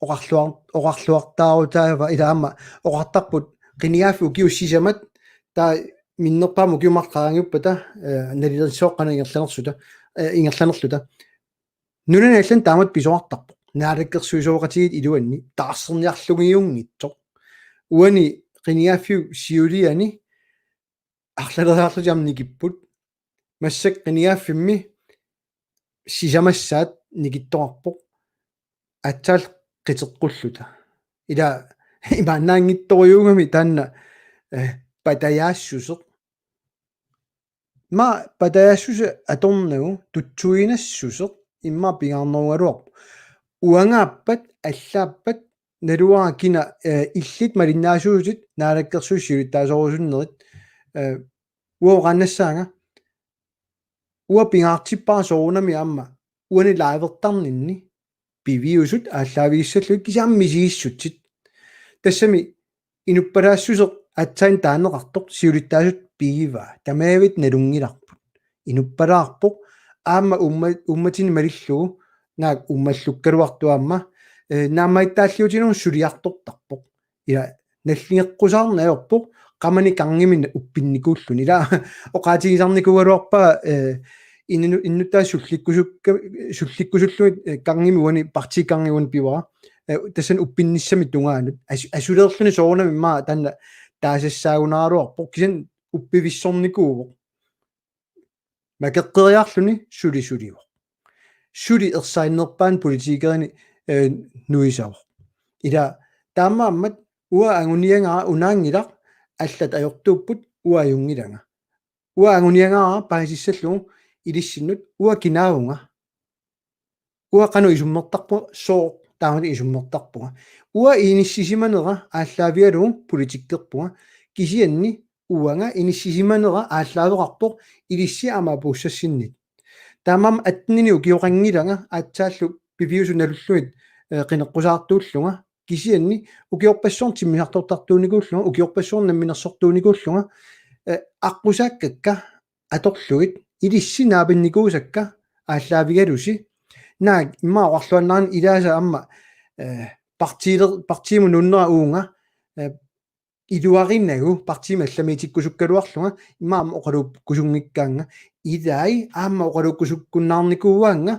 oqarluar-, oqarluartaarutaava ila aamma oqartarput qinigaaffik ukiut sisamat taava minnerpaamik ukiut marluk qaangiuppata, eh, nalilersuoqqana ingerlanersuta, eh, ingerlanerluta. Nunani allani taamatut pisoqartarpoq. Naalakkersuisooqatigiit iluanni taarserniarlugijunngitsoq. Uani qinigaaffiup siuliani arlaleriarlutik aamma nikipput. Massakkut qinigaaffimmi sisamassaat nikittoqarpoq. Aatsaat qiteqqulluta. Ila imaannaanngitsorujuugami taanna, eh, patajaassuseq. Immaqa patajaassuseq atornagu tutsuiginassuseq immaqa pingaarnerugaluarpoq. Uangaappat, allaappat, naluara kina, eh, illit malinnaasuutit naalakkersuisut siulittaasoorusunnerit, eh, uanga oqaannassaanga. Uanga pingaartippara soorunami aamma uani livertarninni piviusut aallaavigissallugit kisianni aamma misigissutsit. Tassami inuppalaassuseq aatsaat taaneqartoq siulittaasut pigivaa. Tamaviat nalunngilarput. Inuppalaarpoq aamma uumma-, uummatinnut malillugu naak uummallukkaluartoq aamma, eh, naammagittaalliutigineq suliartortarpoq. Ila nalligeqqusaarneq ajorpoq qamani karngimi uppinnikuulluni. Ila oqaatigisarnikuugaluarpara, eh, innu-, innuttaasut sullikkusukka-, sullikkusullugit, eh, karngimi uani, partiit karngit uani pivara. Eh, tassani uppinnissami tungaanut. As-, asuleerluni soorunami immaqa taanna taasassaagunaraluarpoq. Kisianni uppivissornikuuvoq. Makeqqeriarluni suli sulivoq. Suli ersarinnerpaani politikerini, eh, nuisavoq. Ila taamaammat uanga anguniagara unaanngilaq allat ajortuupput uanga ajunngilanga. Uanga anguniagara paasissallugu ilissinnut uanga kinaavunga. Uanga qanoq isummertarpunga, sooq taamatut isummertarpunga. Uanga inissisimanera aallaavigalugu politikkerpunga. Kisianni uanga inissisimanera aallaaveqarpoq ilissi aamma apuussassinnit. Taamaammat attenini ukioqanngilanga aatsaallu piviusut nalullugit, eh, qineqqusaartuullunga. Kisianni ukiorpassuarni timmisartortartuunikuullunga, ukiorpassuarni namminersortuunikuullunga, eh, aqqusaakkakka atorlugit ilissi naapinnikuusakka aallaavigalusi. Naak immaqa oqarluaannarani ilaasa aamma, eh, partiiler-, partiimut nuunnera uunga, eh, iluarinagu partiimut allamiitikkusukkaluarlunga immaqa aamma oqaluukkusunngikkaannga. Ilai aamma oqaluukkusukkunnaarnikuuaannga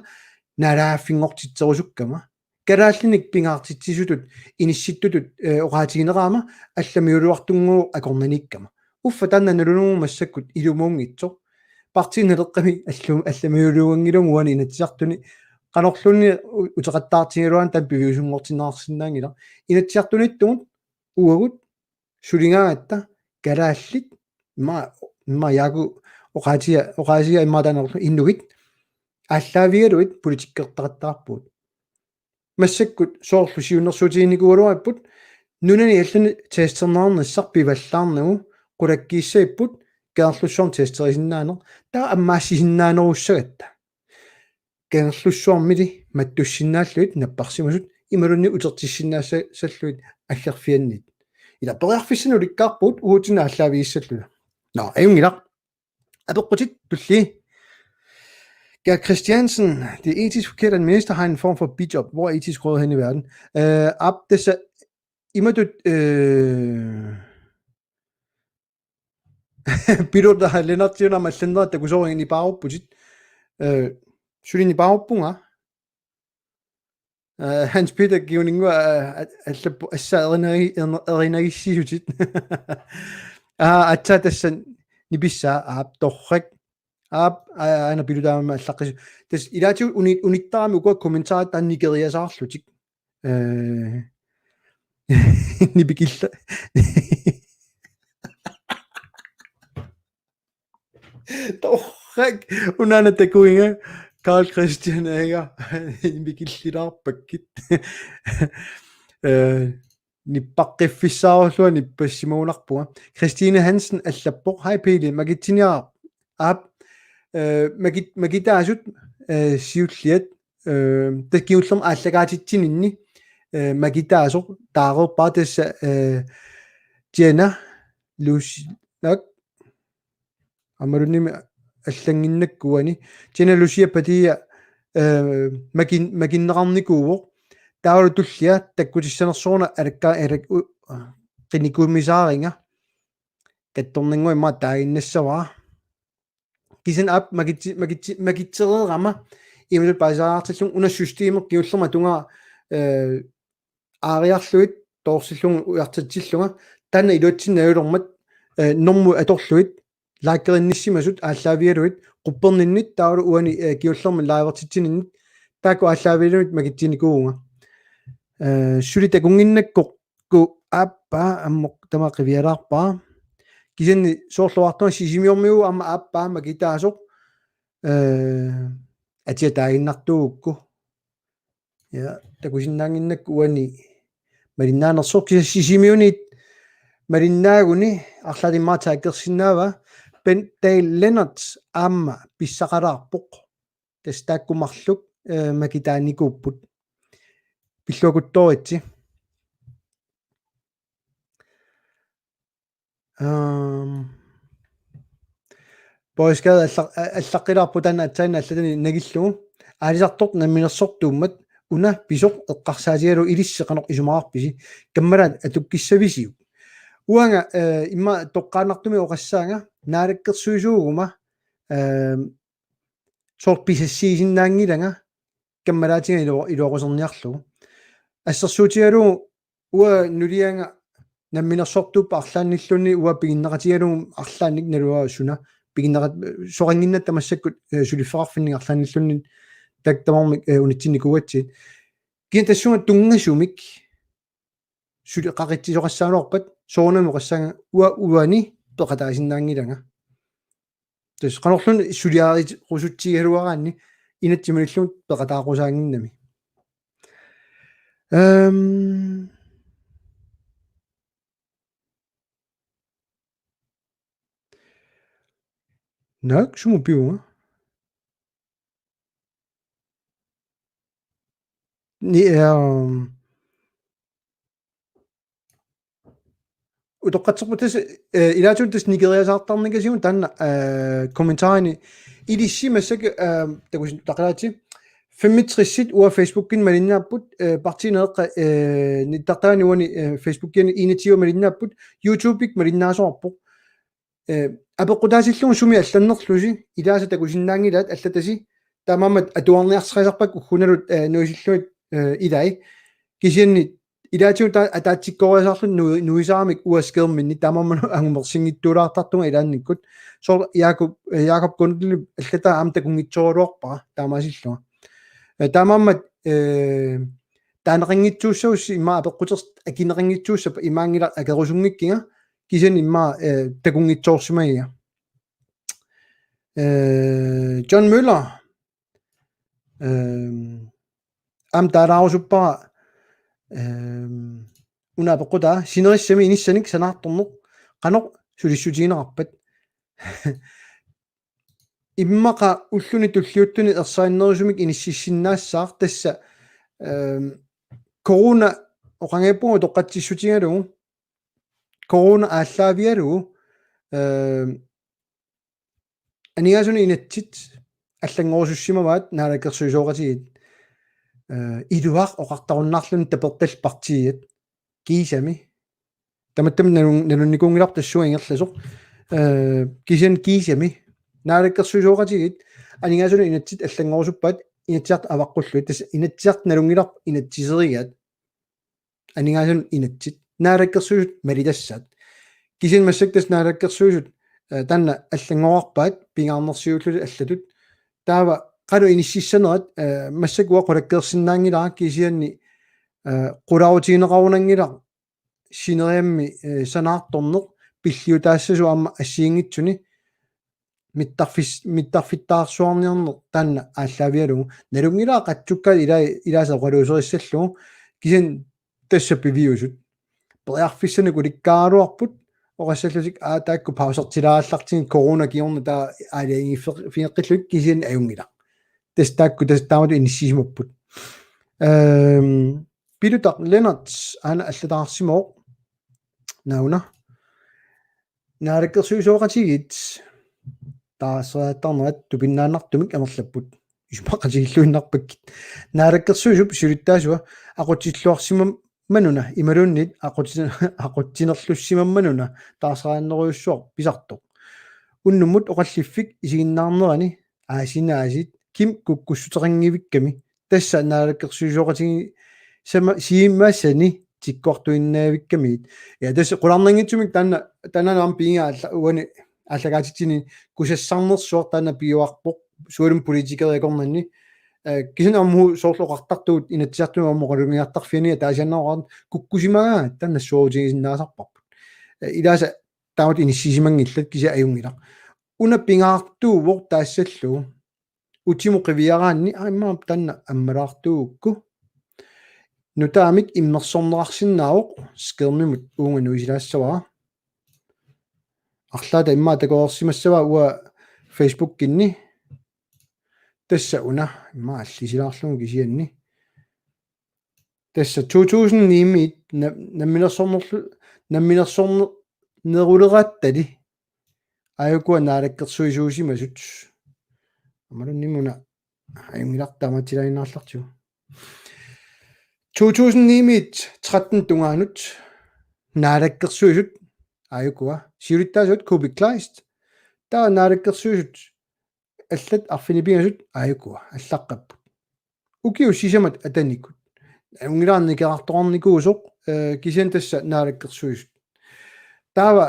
naalagaaffinngortitserusukkama. Kalaallinik pingaartitsisutut inissittutut, eh, oqaatigineqarama allamiuluartunngooq akornanniikkama. Uffa taanna nalunngilarput massakkut ilumuunngitsoq. Partiit Naleqqami allu-, allamiuluanngilagut uani Inatsisartuni, qanorluunniit u-, uteqattaartigigaluarlunga taanna piviusunngortinneqarsinnaanngilaq. Inatsisartuniittugut uagut suligaangatta kalaallit, immaqa, immaqa Jaaku oqaatiga, oqaasiga immaqa taanna inuit aallaavigalugit politikkertaqattaarpugut. Massakkut soorlu siunnersuutiginikuugaluarparput nunani allani testerneqarnissaq pivallaarnagu qulakkiissagipput Kangerlussuarmi testerisinnaaneq, taava ammaassisinnaanerussagatta. Kangerlussuarmili mattussinnaallugit napparsimasut imaluunniit utertissinnaasallugit aggerfianniit. Ila periarfissanik ulikkaarpugut uatsinnut aallaavigissalluta. Nå, ajunngilaq. Apeqqutit tulliit. Gert Christiansen, det er etisk forkert, at en minister har en form for bijob. Hvor er etisk råd hen i verden? Øh, op, det så, øh, Piluta Lennartiuna mallannerat takusoorigit nipaarupputit. Øh, suli nipaaruppunga. Øh, Hans Peter Giuningu, øh, at, at, at, at, erinagi-, erina-, erinagissisutit. Aa, aatsaat tassa nipissaa, aap, torrak. Aap, aa, aana Piluta aamma allaqqisut. Tassa ilaatigut uni-, unittarami ukua kommentarit taanna nikeriasaarlutik. Øh, nipikilla-, Torrak, unaana takuiga, Carl Christian Ager, nipikillilaarpakkit. Eh, nippaqqiffissaarullugu nippassimagunarpunga. Christine Hansen allappoq: Hej Pele, makitsiniaraq. Aap, eh, makit-, makitaasut, eh, siulliat, eh, tassa kingullermik aallakaatitsininni, eh, makitaasoq taareerpara tassa, eh, Jenna Lucy, nak, aammaluunniimmi allannginnakku uani. Jenna Lucia Padilla, eh, makin-, makinneqarnikuuvoq. Taavalu tullia takkutissanersoruna alakka-, alak-, u-, qinikuumisaaringa. Kattornannguaq immaqa taaginnassavara. Kisianni aap makitsi-, makitsi-, makitsereerama imatut paasisaartillunga una systemi kingullermik tungaa, eh, aariarlugit toorsillugu ujartatsillunga taanna iluatsinnajulermat, eh, normut atorlugit likerinnissimasut aallaavigalugit qupperninnit taavalu uani, eh, kingullermik livertitsininnit taakku aallaavigalugit makitsinikuuvunga. Eh, suli takunnginnakku aappaa ammoq tamaat qivialaarpara. Kisianni soorlu oqartunga Sisimiormiu aamma aappaa makitaasoq, eh, atia taaginnartuugukku. Ja, takusinnaannginnakku uani malinnaanersoq kisianni Sisimiunit malinnaaguni arlaannik immaqa taakkersinnaavaa. Bent Dahl Lennert aamma pissaqalaarpoq. Tassa taakku marluk, eh, makitaanikuupput. Pilluakuttooritsi. Ehm, Boris Gade alla-, a-, allaqqilaarpoq taanna aatsaannaq allatani nagillugu. Aalisartoq namminersortuummat una pisoq eqqarsaatigalugu ilissi qanoq isumaqarpisi? Kammalaat atukkissavisiuk? Uanga, eh, immaqa toqqaannartumik oqassaanga naalakkersuisuuguma, ehm, soorlu pisassiisinnaanngilanga kammalaatiga ilu-, iluaquserniarlugu. Assersuutigalugu uanga nulianga namminersortuuppat arlaannilluunniit uanga piginneqatigalugu arlaannik naluara suna piginneqat-, soqannginnatta massakkut, eh, suliffeqarfinnik arlaannilluunniit tak tamarmik, eh, unitsinnikuugatsigit. Kisianni tassunga tunngasumik suli qaqitsisoqassagaluarpat soorunami oqassaanga uanga uani peqataasinnaanngilanga. Tassa qanorluunniit suliarerusutsigigaluaraanni inatsit malillugu peqataaqusaannginnami. Ehm. Naak, sumut pivunga? Ni-, ehm, utoqqatserput tassa, eh, ilaatigut tassa nikeriasaartarnikasigut taanna, eh, kommentarini ilissi massakkut, eh, takusin taqalaatsi femogtres uanga Facebookikkut malinnaapput, eh, Partii Naleraq, eh, nittartagaani uani, eh, Facebookiani enogtyve malinnaapput, YouTubeikkut malinnaasoqarpoq. Eh, apeqqutaatillugu sumi allannerlusi, ilaasa takusinnaanngilaat allatasi, taamaammat atuarniarsarisarpakka uggunalu, eh, nuisillugit, eh, ilai. Kisianni ilaatigut taava ataatsikkooriasaarluta nu-, nuisaramik uanga skærmini taamaammat angumersinngitsuulaartartunga ilaannikkut. Soorlu Jakob, eh, Jakob Gundelip allataa aamma takunngitsooraluarpara taamaasillunga. Eh, taamaammat, eh, taaneqanngitsuussagussi immaqa apeqqutersi akineqanngitsuussappat imaanngilaq akerusunngikkiga kisianni immaqa, eh, takunngitsoorsimagiga. Eh, John Møller, ehm, aamma taalaarusuppara, ehm, una apeqqutaa sinerissami inissanik sanaartorneq qanoq sulissutigineqarpat. Immaqa ulluni tulliuttuni ersarinnerusumik inississinnaassaaq tassa, ehm, corona oqanngippunga utoqqatsissutigalugu, corona aallaavigalugu, ehm, aningaasanut inatsit allanngorusussimavaat naalakkersuisooqatigiit, eh, iluaq oqartarunnaarluni tapertallit partiiat kiisami. Tamattami nalun-, nalunnikuunngilarput tassunga ingerlasoq. Eh, kisianni kiisami naalakkersuisooqatigiit aningaasanut inatsit allanngorusuppaat Inatsisartut avaqqullugit. Tassa Inatsisartut nalunngilarput inatsiserigaat. Aningaasanut inatsit. Naalakkersuisut malitassaat. Kisianni massakkut tassa naalakkersuisut, eh, taanna allanngorarpaat pingaarnersiuullutik allatut. Taava qanoq inississanerat, eh, massakkut uanga qulakkeersinnaanngilara kisianni, eh, qularutigineqarunanngilaq sineriammi, eh, sanaartorneq pilliutaassasoq aamma assigiinngitsuni mittarfis-, mittarfittaarsuarniarneq taanna aallaavigalugu. Nalunngilara qatsukkaat ilaa-, ilaasa oqaluuserissallugu. Kisianni tassa piviusut. Periarfissanik ulikkaaruarput, oqassallutik aa taakku pausertilaallartigit corona kingorna taava aalajangiiffigeqqillugit kisianni ajunngilaq. Tassa taakku tassa taamatut inissisimapput. Ehm, Pilutaq Lennert aana allataarsimavoq. Nauna. Naalakkersuisooqatigiit taarsertariaqarnerat tupinnaannartumik amerlapput. Isumaqatigilluinnarpakkit. Naalakkersuisup siulittaasua aqutsilluarsimammanuna imaluunniit aqutsi-, aqutsinerlussimammanuna taarseraannerujussuaq pisartoq. Unnummut oqalliffik isiginnaarnerani aasinaasiit Kim kukkussuteqanngivikkami tassa naalakkersuisooqatigiit sama siimasani tikkuartuinnaavikkamiit. Ja tassa qularnanngitsumik taanna, taanna aamma pigiga aalla-, uani aallakaatitsinni kusassarnersuaq taanna piuarpoq sualummik politikerit akornanni. Eh, kisianni aamma soorlu oqartartugut Inatsisartuni aamma oqalugiartarfiani ataasiaannarnerat kukkusimagaangat taanna nassuerutigisinnaasarparput. Eh, ilaasa taamatut inissisimanngillat kisianni ajunngilaq. Una pingaartuuvoq taassallugu. Utimut qiviaraanni aamma taanna ammalaartuugukku. Nutaamik immersorneqarsinnaavoq skærmimut uunga nuisilaassavara. Arlaata immaqa takoreersimassavara uanga Facebookinni. Tassa una immaqa allisilaarlugu kisianni. Tassa to tusind ni-miit na-, namminersornerlu-, namminersornerulerattali. Aajukua naalakkersuisuusimasut. Aammaluunniit una ajunngilaq taamaatsilaaginnarlugu. To tusind ni-miit tretten tungaanut naalakkersuisut aajukua siulittaasuat Kuupik Kleist. Taava naalakkersuisut allat arfineq-pingasut aajukua allaqqapput. Ukiut sisamat atanikut. Ungilaarni nikerartoqarnikuusoq, eh, kisianni tassa naalakkersuisut. Taava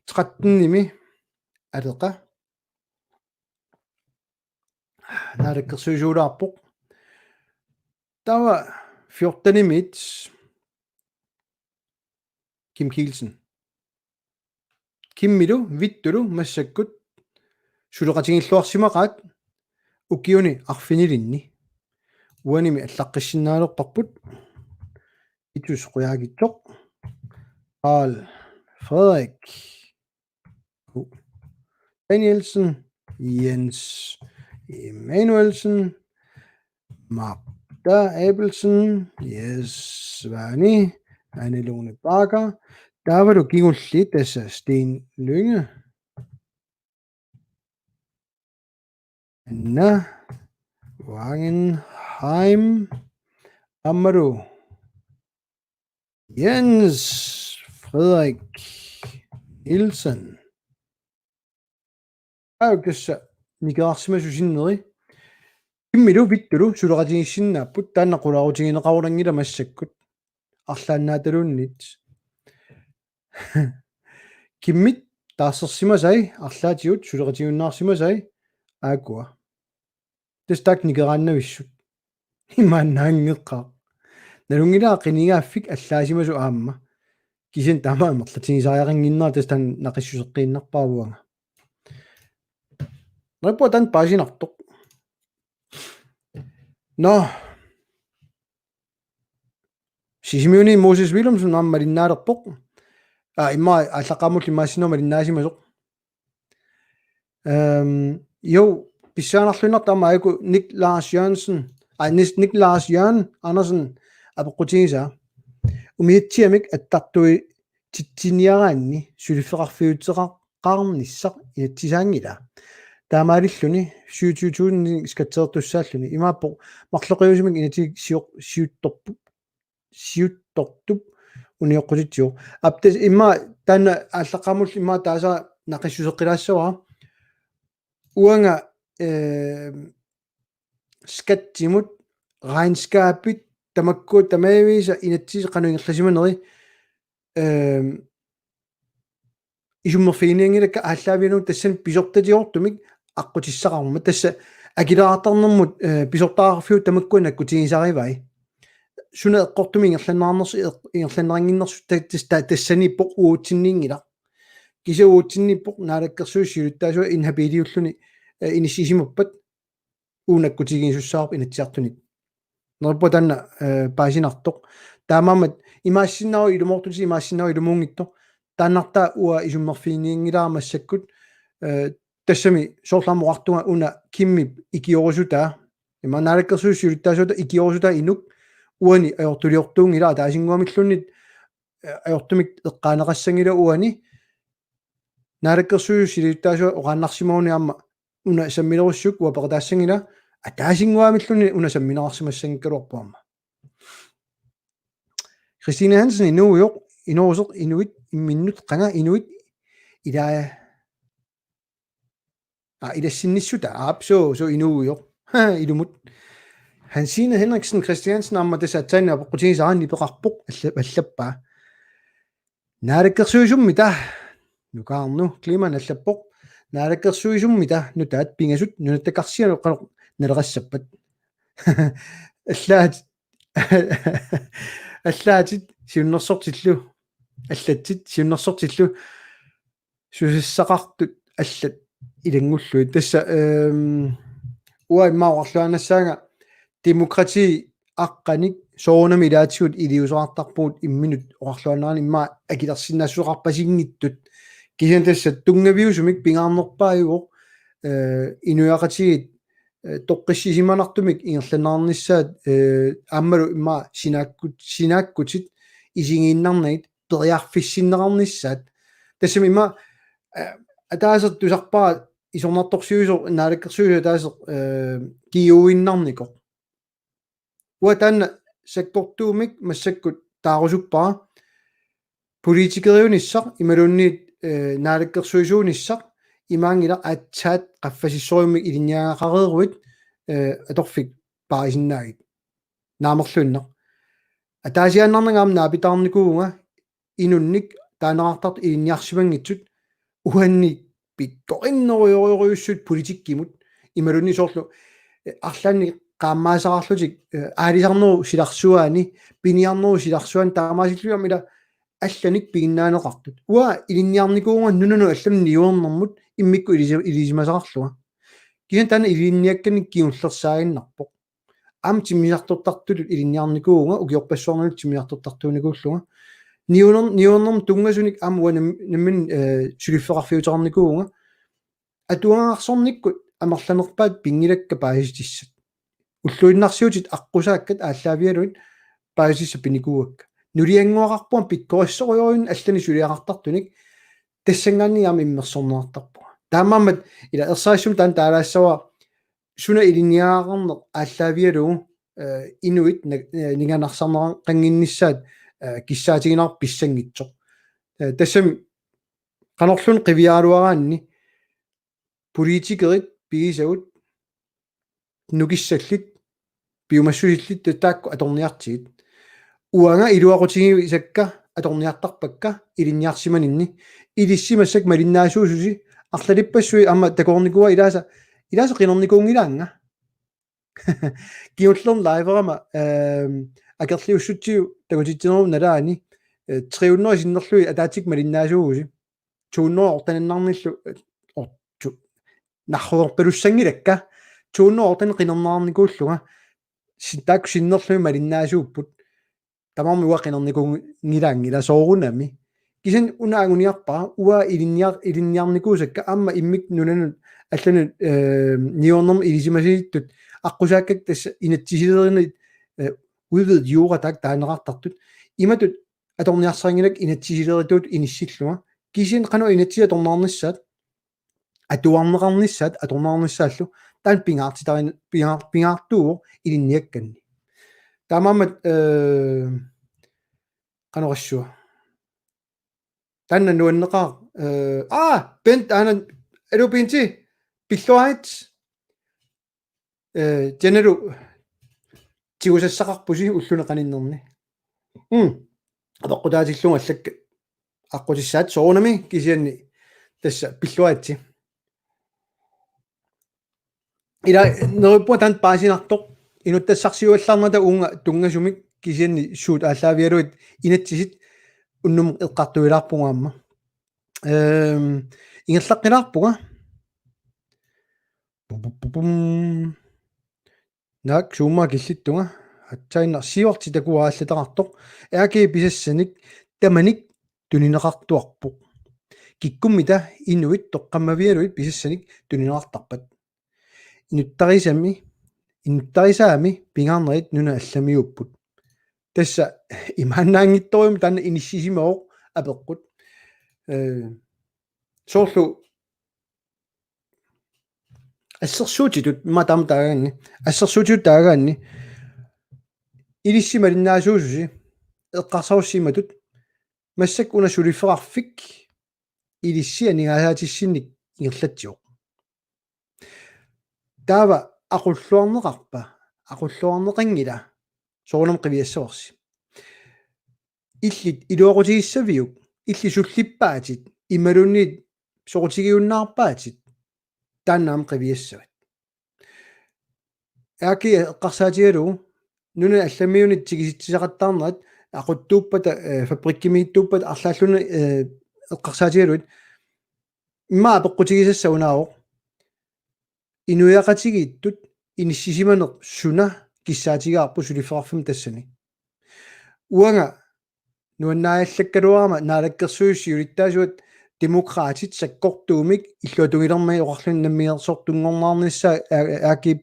tretten-imi aleqa. Naalakkersuisuulaarpoq. Taava fjorten-imiit Kim Kielsen. Kimmilu Vittulu massakkut suleqatigilluarsimaqaat ukiuni arfinilinni. Uanimi allaqqissinnaalerparput. Itus Qujaukitsoq. Carl Frederik Danielsen. Jens Emanuelsen. Magda Abelsen, Jes Svani, Anne Lone Bakker, taavalu kingulliit tassa Sten Lynge, Anna Wangenheim, aammalu Jens Frederik Nielsen. Aajukua tassa nikerarsimasut sinneri. Kimmilu Vittulu suleqatigiissinnaapput, taanna qularuutigineqarulanngilaq massakkut. Arlaannaataluunniit. Kimmit taarsersimasai, arlaatigut suleqatigiunnaarsimasai, aajukua. Tassa taakku nikeraannavissut. Imaannaanngeqqaaq. Nalunngilara qinigaaffik allaasimasut aamma. Kisianni taama amerlatigisariaqannginnera tassa taanna naqissuseqqiinnarpara uanga. Neriuppunga taanna paasinartoq. Nå. Sisimiuni Moses Willumsen aamma malinnaalerpoq. Aa, immaqa aallaqqaammulli imaassinnaasoq malinnaasimasoq. Ehm, jo, pissanganarluinnartoq aamma aajuku Nick Lars Jørgensen, aa, Nis-, Nick Lars Jørgen Andersen apeqqutigisaa. Umiatsiamik attartuititsiniaraanni suliffeqarfiuteqarnissaq inatsisaanngilaa. Taamaalilluni syvogtyve tusind skatteertussaalluni. Imaappoq marloqiusamik inatsisit sioq-, siuttorput siuttortup unioqqutitsivoq. Aap, tassa immaqa taanna aallaqqaammulli immaqa taasara naqissuseqqilaassavara. Uanga, eh, skattimut, regnskabit, tamakku tamaviisa inatsisit qanoq ingerlasimaneri, eh, isummerfiginianngilakka aallaavigalugu tassani pisortatigoortumik aqqutissaqarmat. Tassa akileraartarnermut, eh, pisortaqarfiup tamakkua nakkutigisarivai. Suna eqqortumik ingerlanneqarnersoq, eq-, ingerlanneqannginnersoq ta-, tas-, ta-, tassaniippoq uatsinniinngilaq. Kisianni uatsinniippoq naalakkersuisut siulittaasuat inhabiliulluni, eh, inissisimappat uagut nakkutigisussaavoq Inatsisartunit. Neriuppunga taanna, eh, paasinartoq. Taamaammat imaassinnaavoq ilumoortutit, imaassinnaavoq ilumuunngitsoq. Taannartaa uanga isummerfiginianngilara massakkut, eh, tassami soorlu aamma oqartunga una Kimmip ikiorusutaa. Ima Naalakkersuisut siulittaasuata ikiorusutaa inuk uani ajortuliortuunngilara, ataasinnguamilluunniit, eh, ajortumik eqqaaneqassanngilaq uani. Naalakkersuisut siulittaasuata oqaannarsimaguni aamma una samminerussuk uanga peqataassanngilaq, ataasinnguamilluunniit una sammineqarsimassanngikkaluarpoq aamma. Christine Hansen, inuugujoq, inuugusoq, inuit imminnut qanga inuit ilaa-, aa, ilassinnissutaa, aap, suu, suu, inuugujoq. Ha, ilumut. Hansine Henriksen Christiansen aamma tassa aatsaannguaq apeqqutigisara, nipeqarpoq, alla-, allappaa. Naalakkersuisummita, Nukaarnu Kliman allappoq, Naalakkersuisummita nutaat pingasut nunatta karsianut qanoq naleqassappat? Allaat-, allaatit siunnersortillu, allatsit siunnersortillu susassaqartut allat ilanngullugit. Tassa, ehm, uanga immaqa oqarluaannassaanga demokrati aqqanik soorunami ilaatigut iliuuseqartarpugut imminut oqarluaannarani, immaqa akilersinnaassuseqarpasinngitsut. Kisianni tassa tunngaviusumik pingaarnerpaajuvoq, eh, inuiaqatigiit, eh, toqqissisimanartumik ingerlanneqarnissaat, eh, aammalu immaqa sinaakkut-, sinaakkutit isigiinnarnagit periarfissinneqarnissaat. Tassami immaqa, eh, ataaseq tusarpara isornartorsiuisoq Naalakkersuisut ataaseq, eh, kiuinnarnikoq. Uanga taanna sakkortuumik massakkut taarusuppara, politikeriunissaq imaluunniit, eh, naalakkersuisuunissaq imaanngilaq aatsaat qaffasissorujummik ilinniagaqareeruit, eh, atorfik paarisinnaagit. Naamerluinnaq. Ataasiaannarnanga aamma naapitaarnikuuvunga inunnik taaneqartartut ilinniarsimanngitsut uanni pikkorinnerujorujussuit politikkimut imaluunniit soorlu, eh, arlaannik qaammaasaqarlutik, eh, aalisarnerup silarsuaani, piniarnerup silarsuaani taamaasillugit aamma ila allanik piginnaaneqartut. Uanga ilinniarnikuuvunga nunanut allanut niuernermut immikkut ilisi-, ilisimasaqarlunga. Kisianni taanna ilinniakkannik kingullersaaginnarpoq. Aamma timmisartortartutut ilinniarnikuuvunga, ukiorpassuarnillu timmisartortartuunikuullunga. Niuner-, niuernermut tunngasunik aamma uanga nam-, nammineq, eh, suliffeqarfiuteqarnikuuvunga. Atuagarsornikkut amerlanerpaat pinngilakka paasissutissat. Ulluinnarsiutit aqqusaakkat aallaavigalugit paasissutissat pinikuuakka. Nuliannguaqarpunga pikkorissorujorujuit allanik suliaqartartunik, tassanngaanniit aamma immersorneqartarpunga. Taamaammat ila ersarissumik taanna taalaassavara suna ilinniagaqarneq aallaavigalugu, eh, inuit na-, eh, ninganarsaarneqannginnissaat, eh, kissaatiginarpara pissanngitsoq. Eh, tassami qanorluunniit qiviaraluaraanni politikerit pigisagut nukissallit, piumassusillit taakku atorniartigit. Uanga iluaqutigisakka atorniartarpakka ilinniarsimaninni. Ilissi massakkut malinnaasuususi, arlalippassuit aamma takoreernikuuakka, ilaasa, ilaasa qinernikuunngilaannga. Kingullermik liverama, ehm, akerliussutsigut takutitsinerup nalaani, eh, tre hundrede sinnerlugit ataatsikkut malinnaasuugusi. To hundrede og otte-innarnillu, eh, or-, tu-, narruerpalussanngilakka. To hundrede og otte qinerneqarnikuullunga. Sin-, taakku sinnerlugit malinnaasuupput. Tamarmik uanga qinernikuunngilaanngilaq soorunami. Kisianni una anguniarpara uanga ilinniar-, ilinniarnikuusakka aamma immikkut nunanut allanut, eh, niuernermut ilisimasalittut aqqusaakkakka tassa inatsisilerinerit, eh, udvidet jura taakku taaneqartartut. Imatut atorniarsarinngilagut inatsisilerituutut inissillunga. Kisianni qanoq inatsisit atorneqarnissaat, atuarneqarnissaat, atorneqarnissaallu, taanna pingaartitarin-, pingaar-, pingaartuuvoq ilinniakkanni. Taamaammat, eh, qanoq oqassuunga. Taanna nuanneqaaq, eh, aa, Bent, aana, aluu Benti, pilluarit. Eh, Janalu tigusassaqarpusi ulluni qaninnerni. Mm. Apeqqutaatillugu allakkat aqqutissaat soorunami kisianni tassa pilluaritsi. Ila neriuppunga taanna paasinartoq inuttassarsiuallaarnata uunga tunngasumik kisianni suut aallaavigalugit inatsisit unnummut eqqartuilaarpugut aamma. Ehm, ingerlaqqilaarpunga. Pum, pum, pum, pum. Naak, Zooma killittunga. Aatsaannaq Siuarti takuaallataartoq. R G pisassanik tamanik tunineqartuarpoq. Kikkummita inuit toqqammavigalugit pisassanik tunineqartarpat. Inuttarisami, inuttarisaami pingaarnerit nunat allamiuupput. Tassa imaannaanngitsorujummik taanna inissisimavoq apeqqut. Eh, soorlu assersuutitut, immaqa taama taagaanni, assersuutitut taagaanni, ilissi malinnaasuususi, eqqarsarussimatut, massakkut una suliffeqarfik, ilissi aningaasaatissinnik ingerlatsivoq. Taava aqulluarneqarpa, aqulluarneqanngila, soorunami qiviassavarsi. Illit iluaqutigissaviguk, illit sullippaatit, imaluunniit soqutigiunnaarpaatit, taanna aamma qiviassavat. R G eqqarsaatigalugu, nunat allamiunit tigusitsisaqattaarnerat, aquttuuppata, eh, fabrikkimiittuuppata arlaalluni, eh, eqqarsaatigalugit, immaqa apeqqutigisassaq unaavoq, inuiaqatigiittut inissisimaneq suna kissaatigaarput suliffeqarfimmut tassani. Uanga nuannaallakkaluarama naalakkersuisut siulittaasuat Demokraatit sakkortuumik illuatungilermagit oqarluni namminersortunngorniarnissaa, aa, R G-p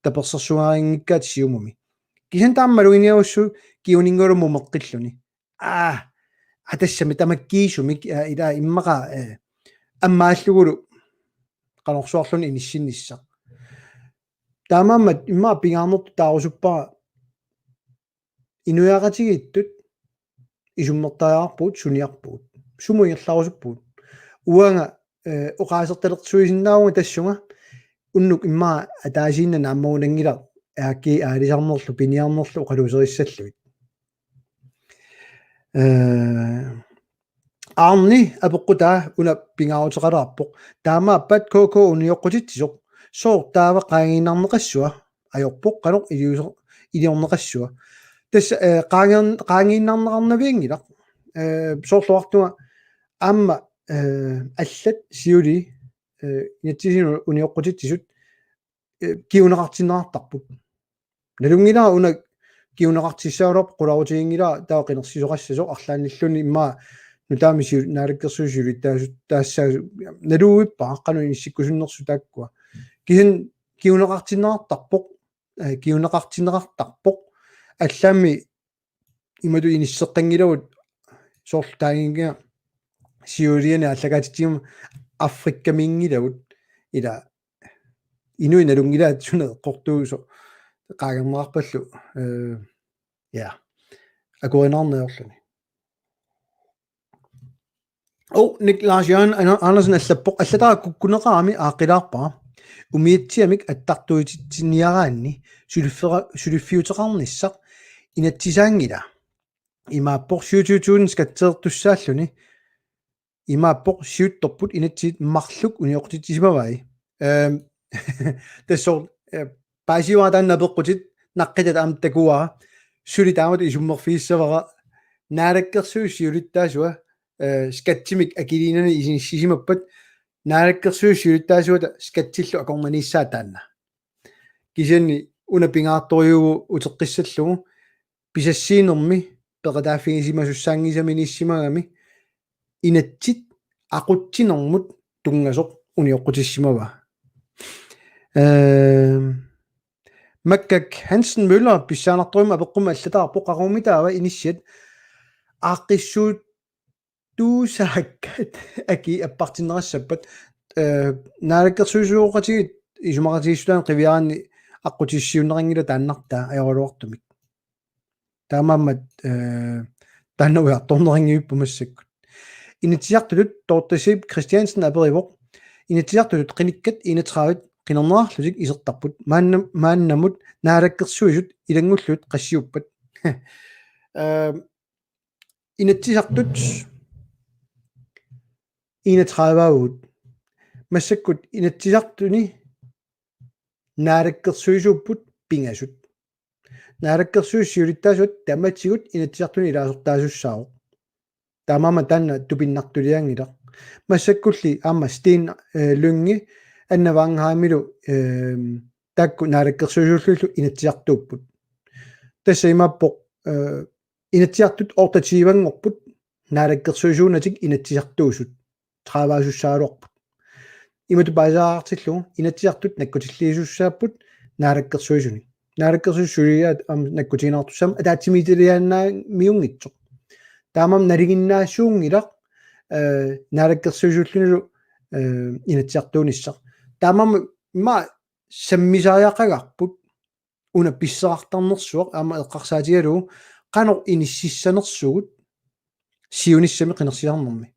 tapersersugarinngikkaat Siumumi. Kisianni taama maluginiarussu kiuninngulu mumeqqilluni. Aa, atassami tamakkiisumik, aa, ila immaqa, eh, ammaallugulu qanorsuarluni inissinnissaq. Taamaammat immaqa pingaarnertut taarusuppara inuiaqatigiittut isummertariaqarpugut, suniarpugut. Sumut ingerlarusuppugut. Uanga, eh, oqaasertalersuisinnaavunga tassunga unnuk immaqa ataasiinnaq naammagunanngilaq R G aalisarnerlu, piniarnerlu oqaluuserissallugit. Eh, Arni apeqqutaa una pingaaruteqalaarpoq. Taamaappat K K unioqqutitsisoq. Sooq taava qaangiinnarneqassua? Ajorpoq qanoq iliuso-, iliorneqassua. Tassa, eh, qaangiin-, qaangiinnarneqarnavianngilaq. Eh, soorlu oqartunga aamma, eh, allat siulii, eh, inatsisini unioqqutitsisut, eh, kinguneqartinneqartarput. Nalunngilara una kinguneqartissaagaluarpoq, qularutiginngilara taava qinersisoqassasoq arlaannilluunniit immaqa nutaamik siu-, naalakkersuisut siulittaasuutassaasut, naluvippara qanoq inissikkusunnersut taakkua. Kisianni kinguneqartinneqartarpoq, eh, kinguneqartinneqartarpoq. Allaammi imatut inisseqqanngilagut, soorlu taanna siuliani aallakaatitsiguma Afrikamiinngilagut, ila inuit nalunngilaat suna eqqortuusoq, qaangerneqarpallu, eh, ja, akuerinaarneq ajorluni. Oh, Nick Lars Jørgen An-, Andersen allappoq: Allatara kukkuneqarami aaqqilaarpara. Umiatsiamik attartuutitsiniaraanni suliffera-, suliffiuteqarnissaq inatsisaanngila? Imaappoq syvogtyve tusind skatteertussaalluni. Imaappoq siuttorput inatsit marluk unioqqutitsisimavai. Ehm, tassa, eh, paasiuara taanna apeqqutit, naqqitat aamma takuara, suli taamatut isummerfigissavara, naalakkersuisut siulittaasua, eh, skattimik akiliinani inissisimappat, naalakkersuisut siulittaasuata skattillu akornanniissaat taanna. Kisianni una pingaartorujuuvoq uteqqissallugu, pisassiinermi peqataaffigisimasussaanngisami inissimagami inatsit aqutsinermut tunngasoq unioqqutissimavaa. Ehm, Makkak Hansen Møller pissaanartorujussuarmik apeqqummi allataarpoq: Qaqugumitaava inissiat aaqqissuut tuusaakkat aki appartinneqassappat, eh, naalakkersuisooqatigiit isumaqatigiissutaannik qiviaraanni aqqutissiuunneqanngilaq taannartaa ajoraluartumik. Taamaammat, eh, taanna ujartorneqanngivippoq massakkut. Inatsisartutut Dorthe Zeeb Christiansen aperivoq: Inatsisartutut qinikkat enogtredive qinerneqarlutik isertarput, maanna-, maannamut naalakkersuisut ilanngullugit qassiuppat? Eh, Inatsisartut enogtredive-ugut. Massakkut Inatsisartuni naalakkersuisuupput pingasut. Naalakkersuisut siulittaasuat tamatigut Inatsisartuni ilaasortaasussaavoq. Taamaammat taanna tupinnartuliaanngilaq. Massakkulli aamma Steen, eh, Lynge, Anna Wangenheimilu, ehm, taakku naalakkersuisuullugillu Inatsisartuupput. Tassa imaappoq, eh, Inatsisartut otteogtyve-nngorput, naalakkersuisuunatik Inatsisartuusut tredive-sussagaluarput. Imatut paasisaartillugu Inatsisartut nakkutilliisussaapput naalakkersuisunik. Naalakkersuisut suliaat aamma nakkutiinnartussaammat ataatsimiititaliaannaamiunngitsoq. Taamaammat nalinginnaasuunngilaq, eh, naalakkersuisuullunilu, eh, Inatsisartuunissaq. Taamaammat immaqa sammisariaqagarput una pisseqartarnersuaq aamma eqqarsaatigalugu qanoq inississanersugut siunissami qinersisarnermi.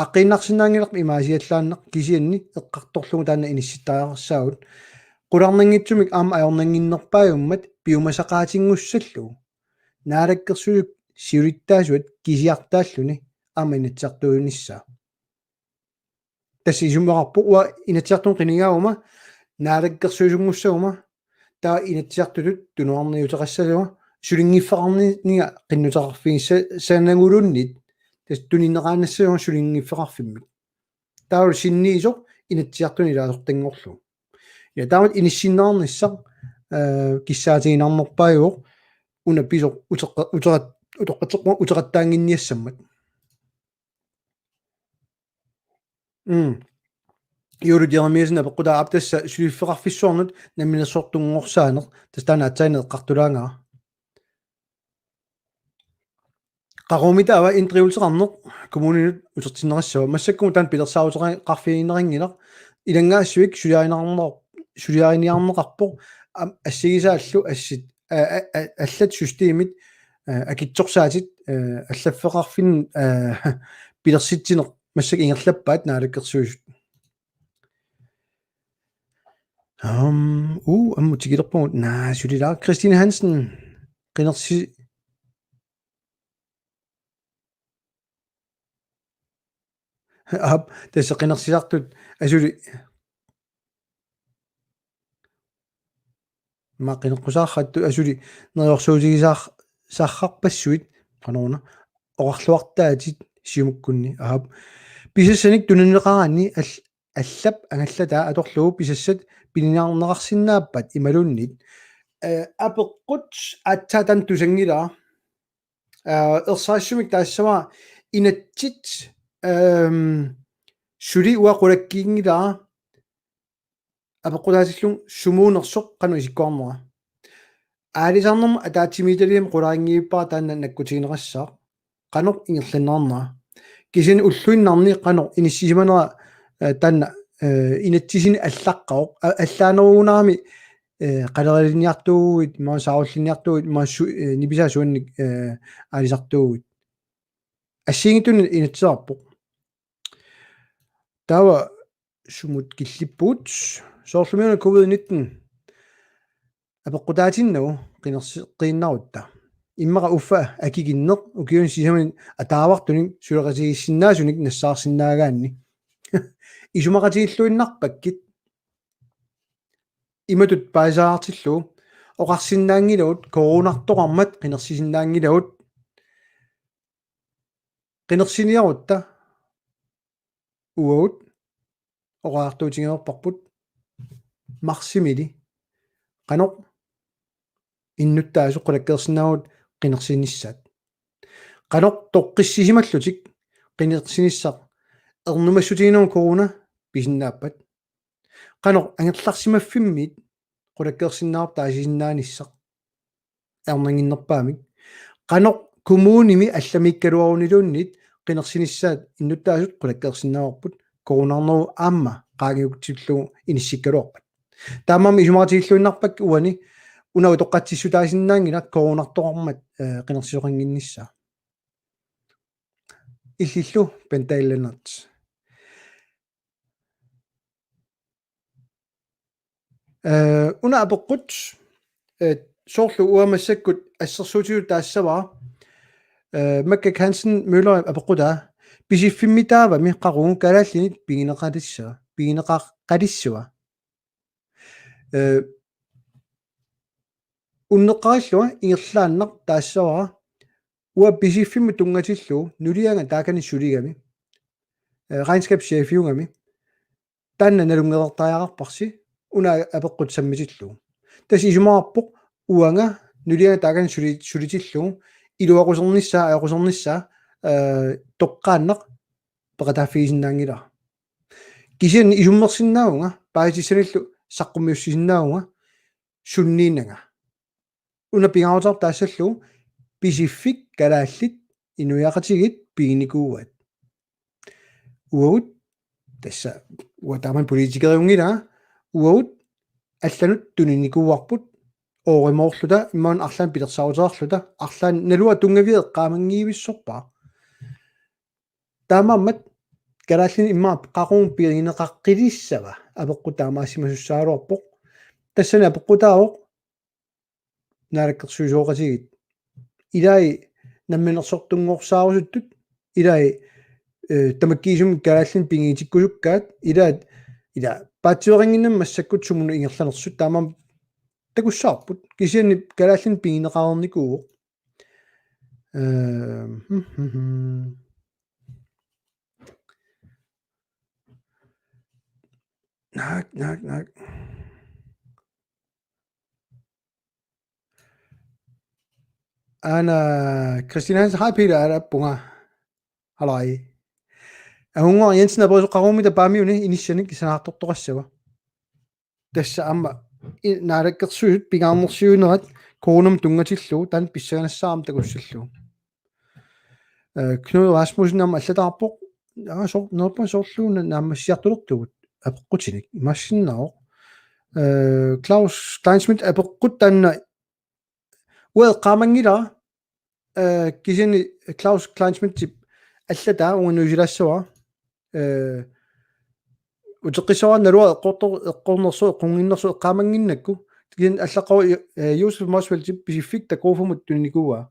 Aaqqiinnarsinnaanngilarput imaasiallaannaq kisianni eqqartorlugu taanna inissittariaqassaagut. Qularnanngitsumik aamma ajornannginnerpaajummat piumasaqaatinngussallugu. Naalakkersuisut siulittaasuat kisiartaalluni aamma Inatsisartuunissaa. Tassa isumaqarpoq uanga Inatsisartunut qinigaaguma, naalakkersuisunngussaguma, taava Inatsisartutut tunuarniuteqassallugu, sulinngiffeqarninga qinnuteqarfigissanaguluunniit, tassa tunineqaannassallugu sulinngiffeqarfimmik. Taava sinniisoq Inatsisartuni ilaasortanngorlugu. Ja taamatut inissinneqarnissaq, eh, kissaatigiinnarnerpaajuvoq una pisoq uteqqa-, uteqat-, utoqqatseqquaq uteqattaannginniassammat. Mm. Juulut Jeremiassen apeqqutaa aap tassa suliffeqarfissuarnut namminersortunngorsaanneq, tassa taanna aatsaannaq eqqartulaangara. Qaqugu taava inddrivelseqarneq kommuninut utertinneqassava, massakkumut taanna pilersaaruteqarfigineqanngilaq, ilanngaassuik suliarineqarneq-, suliariniarneqarpoq, am-, assigisaallu assit, a-, a-, a-, allat systemit, a-, akitsorsaatit, a-, allaffeqarfinnut, a-, pilersitsineq massakkut ingerlappaat naalakkersuisut. Am, uu, ammut tikilerpugut, naa, sulilaaq. Christine Hansen, qinersi-, aap, tassa qinersisartut asuli. Immaqa qineqqusaartut asuli neriorsuutigisaar-, -saarpassuit, qanoruna, oqarluartaatit Siumukkunni, aap. Pisassanik tunineqaraanni al-, allap angallataa atorlugu pisassat piniarneqarsinnaappat imaluunniit. Eh, apeqqut aatsaat taanna tusanngilara. Eh, ersarissumik taassavara inatsit, ehm, suli uanga qulakkiinngilara apeqqutaatillugu sumuunersoq qanoq isikkoqarnera. Aalisarnermut ataatsimiititaliami qularinngivippara taanna nakkutigineqassaaq. Qanoq ingerlanneqarnera. Kisianni ulluinnarni qanoq inissisimanera, eh, taanna, eh, inatsisini allaqqavoq. A-, allaanerugunarami, eh, qaleralinniartuuguit, imaluunniit saarullinniartuuguit, imaluunniit su-, eh, nipisaasuannik, eh, aalisartuuguit. Assigiinngitsunik inatsiseqarpoq. Taava sumut killippugut, soorlumi una covid nitten apeqqutaatinnagu qinersi-, qiinnarutta. Immaqa uffa akikinneq ukiuni sisamani ataavartunik suleqatigiissinnaasunik nassaarsinnaagaanni. Isumaqatigilluinnarpakkit imatut paasisaartillugu oqarsinnaanngilagut coronartoqarmat qinersisinnaanngilagut. Qinersiniarutta uagut oqariartuutigineqarparput marsimili qanoq innuttaasut qulakkeersinnaagut qinersinissaat. Qanoq toqqissisimallutik qinersinissaq ernumassutigineq corona pisinnaappat. Qanoq angerlarsimaffimmit qulakkeersinnaavarput taasisinnaanissaq ajornannginnerpaamik. Qanoq kommunimi allamiikkaluaruniluunniit qinersinissaat innuttaasut qulakkeersinnaavarput coronarnerup aamma qaangiutsillugu inissikkaluarpat. Taamaammat isumaqatigilluinnarpakka uani una utoqqatsissutaasinnaanngilaq coronartoqarmat, eh, qinersisoqannginnissaa. Illillu Bent Dahl Lennert. Eh, una apeqqut, eh, soorlu uanga massakkut assersuutigalugu taassavara, eh, Makka Hansen Møller apeqqutaa, pisiffimmi taavami qaqugu kalaallinit pigineqalissava, pigineqaqalissava. Eh, unneqqarillunga ingerlaannaq taassavara, uanga pisiffimmut tunngatillugu nulianga taakani suligami, eh, regnskabschefiugami, taanna nalunngereertariaqarparsi una apeqqut sammitillugu. Tassa isumaqarpoq uanga nuliana taakani suli-, sulitillugu iluaqusernissaa, ajoqusernissaa, eh, toqqaannaq peqataaffigisinnaanngilara. Kisianni isummersinnaavunga, paasitissanillu saqqummiussisinnaavunga, sunniinanga. Una pingaaruteqarpoq taassallugu, pisiffik kalaallit inuiaqatigiit piginikuuaat. Uagut, tassa, uanga taamani politikeriunngilanga, uagut allanut tuninikuuarput, oorimoorluta, imaluunniit arlaannik pilersaaruteqarluta, arlaannik naluara tunngaviat eqqaamanngivissorpara. Taamaammat kalaallinik immaqa qaqugu pigineqaqqilissava, apeqqut taamaassimasussaagaluarpoq. Tassani apeqqutaavoq naalakkersuisooqatigiit. Ilai namminersortunngorsaarusuttut, ilai, eh, tamakkiisumik kalaallinik pigitikkusukkaat, ilaat, ila, paatsiveqannginnami massakkut sumunut ingerlanersut, taamaammat takussavarput. Kisianni kalaallinik pigineqareernikuuvoq. Ehm, hmm, hmm, hmm. Naak, naak, naak. Aana Christine Hansen, hej Peter, aappunga. Halaj. Angunnguaq Jensen aperisoq: qaqugumiit tapaamiuni inissanik sanaartortoqassava? Tassa aamma i-, naalakkersuisut pingaarnersiuinerat coronamut tunngatillugu taanna pissanganassaaq aamma takussallugu. Eh, Knud Rasmussen aamma allataarpoq: Aa, sor-, nerpa sorluuna naammassiartulertugut apeqqutinik. Imaassinnaavoq. Eh, Claus Kleinschmidt apeqqut taanna uanga eqqaamanngilara, eh, kisianni Claus Kleinschmidtip allataa uanga nuisilaassavara, eh, uteqqissavara naluara eqqorto-, eqqornersoq, eqqunnginnersoq eqqaamannginnakku. Kisianni allaqqavoq, eh, Josef Motzfeldtip pisiffik takuufumut tuninikuuaa.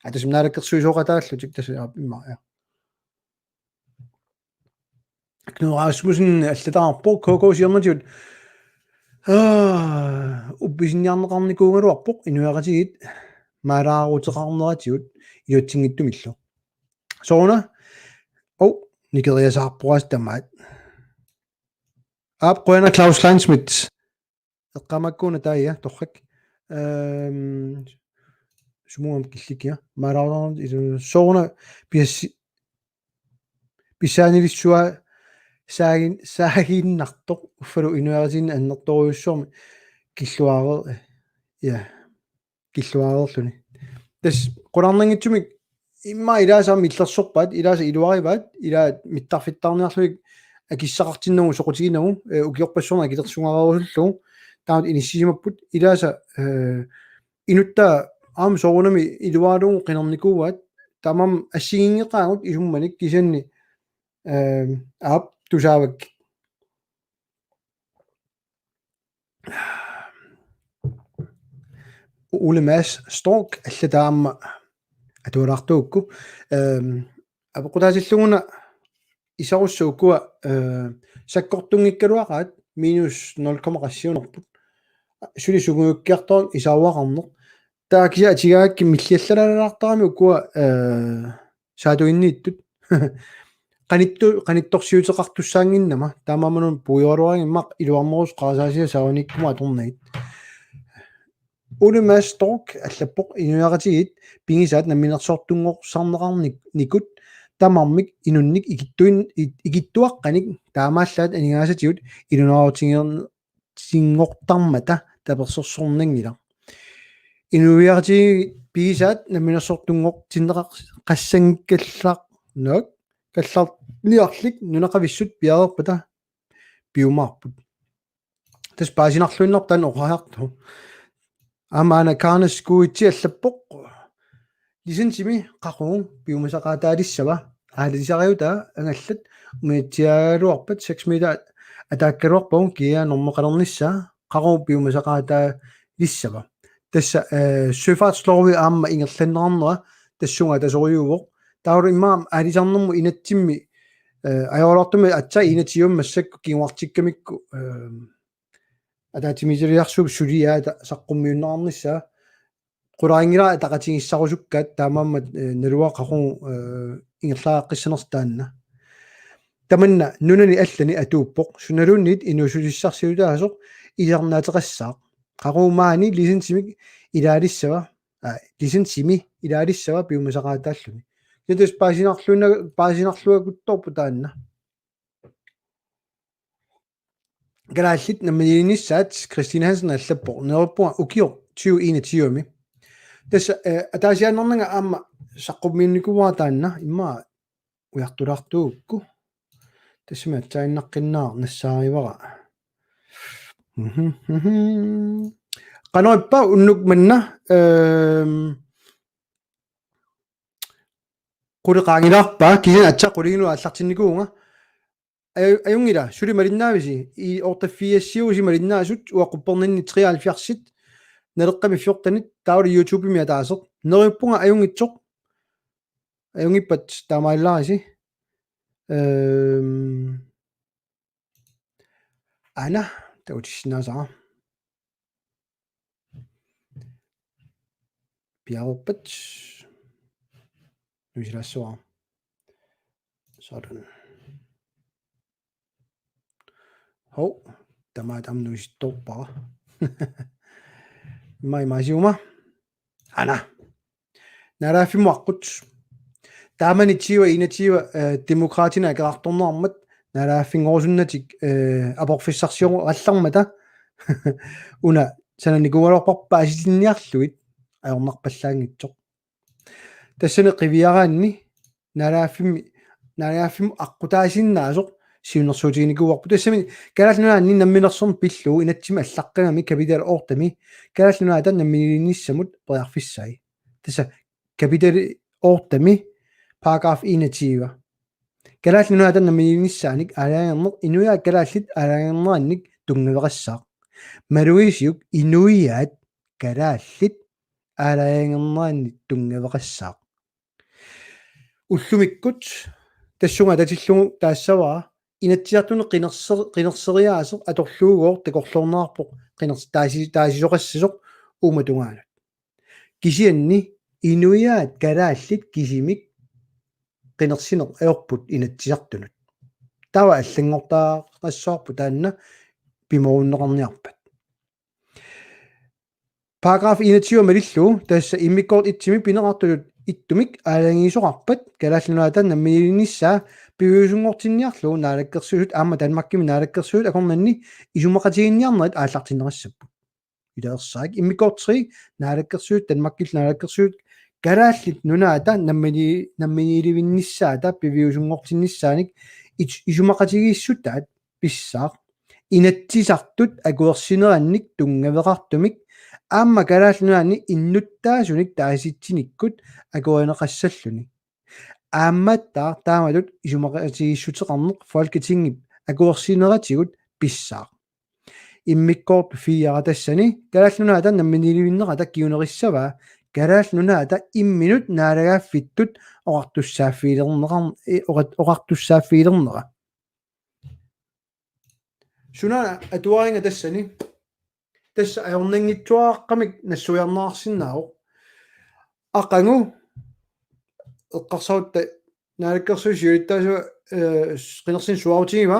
Aa, tassami naalakkersuisooqataallutik tassa, aa, immaqa, ja. Knud Rasmussen allataarpoq: K K siornatigut, aa, uppisinniarneqarnikuugaluarpoq inuiaqatigiit maalaaruteqarneratigut iluatsinngitsumillu. Sooruna, oh, nikeriasaarpoq aasiit tamaat. Aap, qujanaq Claus Kleinschmidt. Eqqaamaakkuuna taava, torrak. Ehm, sumuam killikkiga. Maalaaruteqarneq, sooruna piassi-, pissaanilissuaq saagin-, saaginnartoq uffalu inuiaqatigiinni annertoorujussuarmik killuareer-, ja, killuareerluni. Tassa qularnanngitsumik immaqa ilaasa aamma illersorpaat, ilaasa iluarivaat, ilaat mittarfittaarniarlugit akissaqartinnagu soqutiginagu, eh, ukiorpassuarni akilersugareerusullugu, taamatut inissisimapput, ilaasa, eh, inuttaa aamma soorunami iluaralugu qinernikuuaat, taamaammat assigiinngeqaagut isummanik kisianni, eh, aap, tusaavakkit. Ole Mads Stork allataa aamma atualaartuugukku. Ehm, apeqqutaatilluguna isarussat ukua, eh, sakkortunngikkaluaqaat minus nul komma qassiunerput. Suli sungiukkiartorpoq isaruaqarneq. Taava kisianni tigaakkit milliallalalaartarami ukua, eh, saatuinniittut. Qanittu-, qanittorsiuteqartussaannginnama, taamaammat una puigoraluarigimmat iluarnerusut qarasaasiat saavaniikkumut atornagit. Ole Mads Stork allappoq: inuiaqatigiit pigisaat namminersortunngorsarneqarnik-, nikut tamarmik inunnik ikittuin-, i-, ikittuaqqanik taamaallaat aningaasatigut ilunaarutigiin-, -sinngortarmata tapersersornanngilaq. Inuiaqatigiit pigisaat namminersortunngortinneqassanngikkallarnak, kallarniarlik nunaqavissut piareerpata piumaarput. Tassa paasinarluinnarpoq taanna oqariartoq. Aamma aana Karnes Kuitsi allappoq: Licensimi qaqugu piumasaqaataalissava? Aalisariutaa angallat umiatsiaagaluarpat seks meter ataakkaluarpagu kia normeqalernissaa, qaqugu piumasaqaataalissava? Tassa, eh, søfartslovi aamma ingerlanneqarnera tassunga atasorujuuvoq. Taavalu immaqa aalisarnermut inatsimmi, eh, ajoraluartumik aatsaat inatsit massakkut kinguartikkamikku, eh, ataatsimiititaliarsuup suliaata saqqummiunneqarnissaa. Qularinngilara ataqatigiissarusukkaat taamaammat, eh, naluara qaqugu, eh, ingerlariaqqissanersoq taanna. Tamanna nunani allani atuuppoq, sunaluunniit inuussutissarsiutaasoq ilisarnaateqassaaq. Qaqugu maani licensimik ilaalissava, aa, licensimi ilaalissava piumasaqaataalluni. Kiisalu tassa paasinarluuna-, paasinarluakuttorpoq taanna. Kalaallit namminiilivinnissaat Christine Hansen allappoq. Neriuppunga ukioq tyve enogtyve-mi. Tassa, eh, ataasiaannarnanga aamma saqqummiunnikuuara taanna immaqa ujartulaartuugukku. Tassami aatsaannaqqinnaa nassaarivara. Mhm, mhm. Qanoq ippa unnuk manna, ehm, qulit qaangilaarpaa, kisianni aatsaat qulingiluat aallartinnikuuvunga. Aju-, ajunngila, suli malinnaavisi, i otteogfirsiusi malinnaasut, uaqqupperninni treoghalvfjerdsit, Naleqqami fjortenit, taavalu YouTube-imi ataaseq. Neriuppunga ajunngitsoq, ajunngippat taamaallaarisi. Ehm, Aana, takutissinnaasara. Piareerpat. Nuisilaassuara. Sådan. Hov, tamaat aamma nuisittorpara. Immaqa imaasiuma. Aana. Naalagaaffimmut aqqut. Taamani tyve enogtyve, eh, Demokraatinit akerartorneqarmat naalagaaffinngorusunnatik, eh, aporfissarsiorallarmata. Una sananikuugaluarparput paasitinniarlugit ajornarpallaanngitsoq. Tassani qiviaraanni naalagaaffimmi, naalagaaffimmut aqqutaasinnaasoq siunnersuutiginikuuarput. Tassami Kalaallit Nunaanni namminersorneq pillugu inatsimmi allaqqagami kapitel ottemi Kalaallit Nunaata namminiilivinnissamut periarfissai. Tassa kapitel ottemi paragraf enogtyve. Kalaallit Nunaata namminiilivinnissaanik aalajangerneq inuiaat kalaallit aalajangernerannik tunngaveqassaaq. Maluisiuk inuiaat kalaallit aalajangernerannik tunngaveqassaaq. Ullumikkut tassunga atatillugu taassavara Inatsisartuni qinerser-, qinerseriaaseq atorluugooq takorloorneqarpoq qiners-, taasi-, taasisoqassasoq uuma tungaanut. Kisianni inuiaat kalaallit kisimik qinersineq ajorput Inatsisartunut. Taava allanngortaqassavarput taanna pimoorunneqarniarpat. Paragraf enogtyve malillugu tassa immikkoortoq etsimi pineqartutut ettumik aalajangiisoqarpat Kalaallit Nunaata namminiilivinnissaa piviusunngortinniarlugu Naalakkersuisut aamma Danmarkimi Naalakkersuisut akornanni isumaqatigiinniarnerit aallartinneqassapput. Ilaasarik immikkoortoq tre Naalakkersuisut Danmarkillu Naalakkersuisut Kalaallit Nunaata nammini-, namminiilivinnissaata piviusunngortinnissaanik it-, isumaqatigiissutaat pissaaq Inatsisartut akuersinerannik tunngaveqartumik aamma Kalaallit Nunaanni innuttaasunik taasitsinikkut akuerineqassalluni. Aammattaaq taamatut isumaqatigiissuteqarneq Folketingip akuersineratigut pissaaq. Immikkoortoq fire tassani Kalaallit Nunaata namminiilivinnerata kingunerissavaa Kalaallit Nunaata imminut naalagaaffittut oqartussaaffigilerneqar-, eh, oqat-, oqartussaaffigilernera. Suna atuarinnga tassani? Tassa ajornanngitsuaraqqamik nassuiarneqarsinnaavoq. Aqagu eqqarsarutta Naalakkersuisut siulittaasuat, eh, qinersineq suaarutigiva.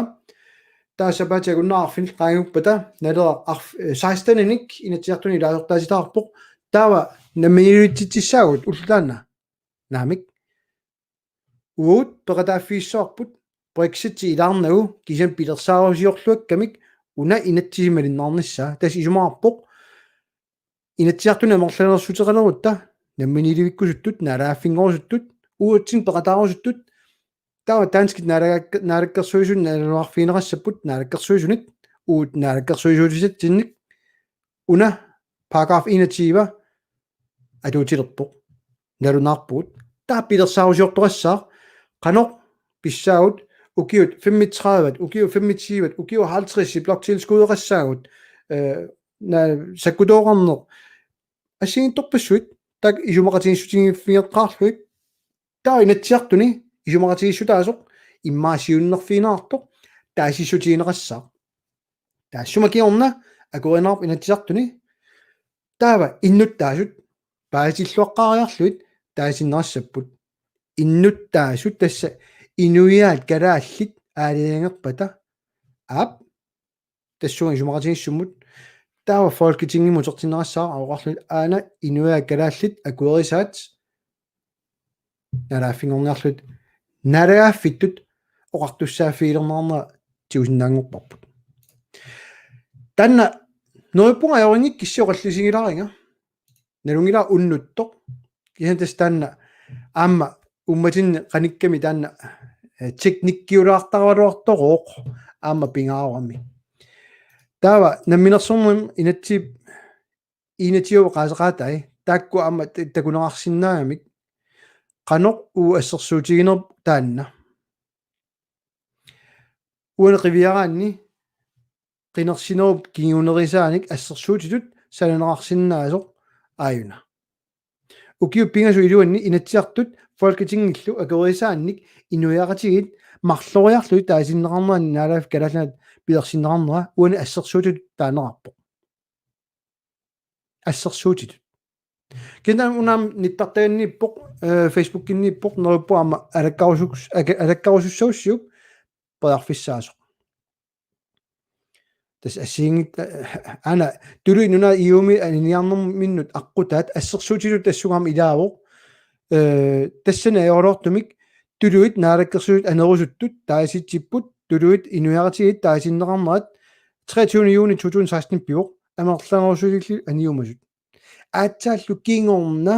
Taava sapaatip akunnera arfineq-qaangiuppata Naleraq arf-, eh, seksteninik Inatsisartuni ilaasortaatitaarpoq. Taava namminiilivitsitsissaagut ulloq taanna. Naamik. Uagut peqataaffigissavarput Brexit ilaarnagu kisianni pilersaarusiorluakkamik una inatsisit malinnaarnissaa. Tassa isumaqarpoq Inatsisartuni amerlanerussuteqalerutta namminiilivikkusuttut, naalagaaffinngorusuttut, uatsinnut peqataarusuttut, taava danskit naalaga-, naalakkersuisunut nalunaarfigineqassapput naalakkersuisunit, uagut naalakkersuisuutisatsinnik, una paragraf enogtyve atuutilerpoq. Nalunaarpugut. Taava pilersaarusiortoqassaaq, qanoq pissaagut, ukiut femogtredive, ukiut femogtyve, ukiut halvtreds bloktilskuddeqassaagut, eh, na-, sakkutooqarneq. Assigiinngitsorpassuit, taakku isumaqatigiissutigiiffigeqqaarlugit, taava Inatsisartuni isumaqatigiissutaasoq immaqa siunnerfigineqartoq taasissutigineqassaaq. Taassuma kingorna akuerineqarpoq Inatsisartuni, taava innuttaasut paasilluaqqaariarlugit taasitinneqassapput. Innuttaasut tassa inuiaat kalaallit aalajangerpata. Aap, tassunga isumaqatigiissummut. Taava Folketingimut utertinneqassaaq oqarluni aana inuiaat kalaallit akuerisaat naalagaaffinngorniarlutik naalagaaffittut oqartussaaffigilerneqarnera tigusinnaanngorparput. Taanna neriuppunga ajorinngikkiga oqallisigilaariga. Nalunngilara unnuttoq. Kisianni tassa taanna aamma uummatinni qanikkami taanna, eh, teknikkiulaartarluartoq aamma pingaarami. Taava namminersornermi inatsit inatsit oqaaseqaatai taakku aamma ta-, takuneqarsinnaagamik qanoq uagut assersuutiginerput taanna. Uani qiviaraanni qinersinerup kingunerisaanik assersuutitut sananeqarsinnaasoq aajuna. Ukiut pingasut iluanni Inatsisartut Folketingillu akuerisaannik inuiaqatigiit marloriarlutik taasinneqarnerat naalagaaffik Kalaallit Nunaat pilersinneqarnera uani assersuutitut taaneqarpoq. Assersuutitut. Kisianni una aamma nittartaganniippoq, eh, Facebookinniippoq, neriuppunga aamma alakkarusus-, aka-, alakkarusussaassiuk periarfissaasoq. Tassa assigiinngit-, eh, aana Tuluit Nunaat E U-mi aniniarnerminnut aqqutaat assersuutitut tassunga aamma ilaavoq. Eh, tassani ajoraluartumik tuluit naalakkersuisut anerusuttut taasitsipput tuluit inuiaqatigiit taasinneqarnerat treogtyvende juni to tusind seksten pivoq amerlanerusukkut aniumasut. Aatsaallu kingorna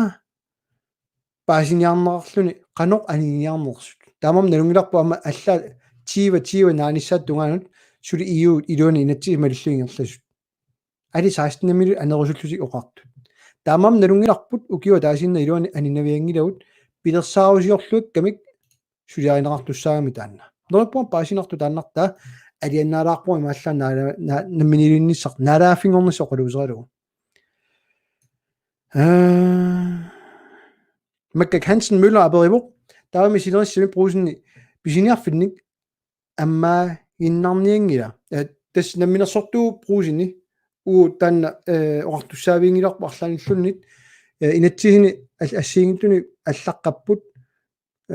paasiniarneqarluni qanoq aniniarnersut. Taamaammat nalunngilarput aamma allaat tyve tyve naanissaata tungaanut suli E U iluani inatsit malillugu ingerlasut. Ali seksten-imilu anerusullutik oqartut. Taamaammat nalunngilarput ukiup ataasiinnaq iluani aninavianngilagut pilersaarusiorluakkamik suliarineqartussaagami taanna. Neriuppunga paasinartoq taannartaa alianaalaarpunga imaallaat naala-, na-, namminiilivinnissaq naalagaaffinngornissaq oqaluuseralugu. Eh, Makkak Hansen Møller aperivoq, taavami sinerissami Brugsenip pisiniarfinnik ammaaginnarnianngila. Eh, tassa namminersortuuvoq Brugseni uagut taanna, eh, oqartussaaviginngilarput arlaannilluunniit, eh, inatsisini al-, assigiinngitsuni allaqqapput,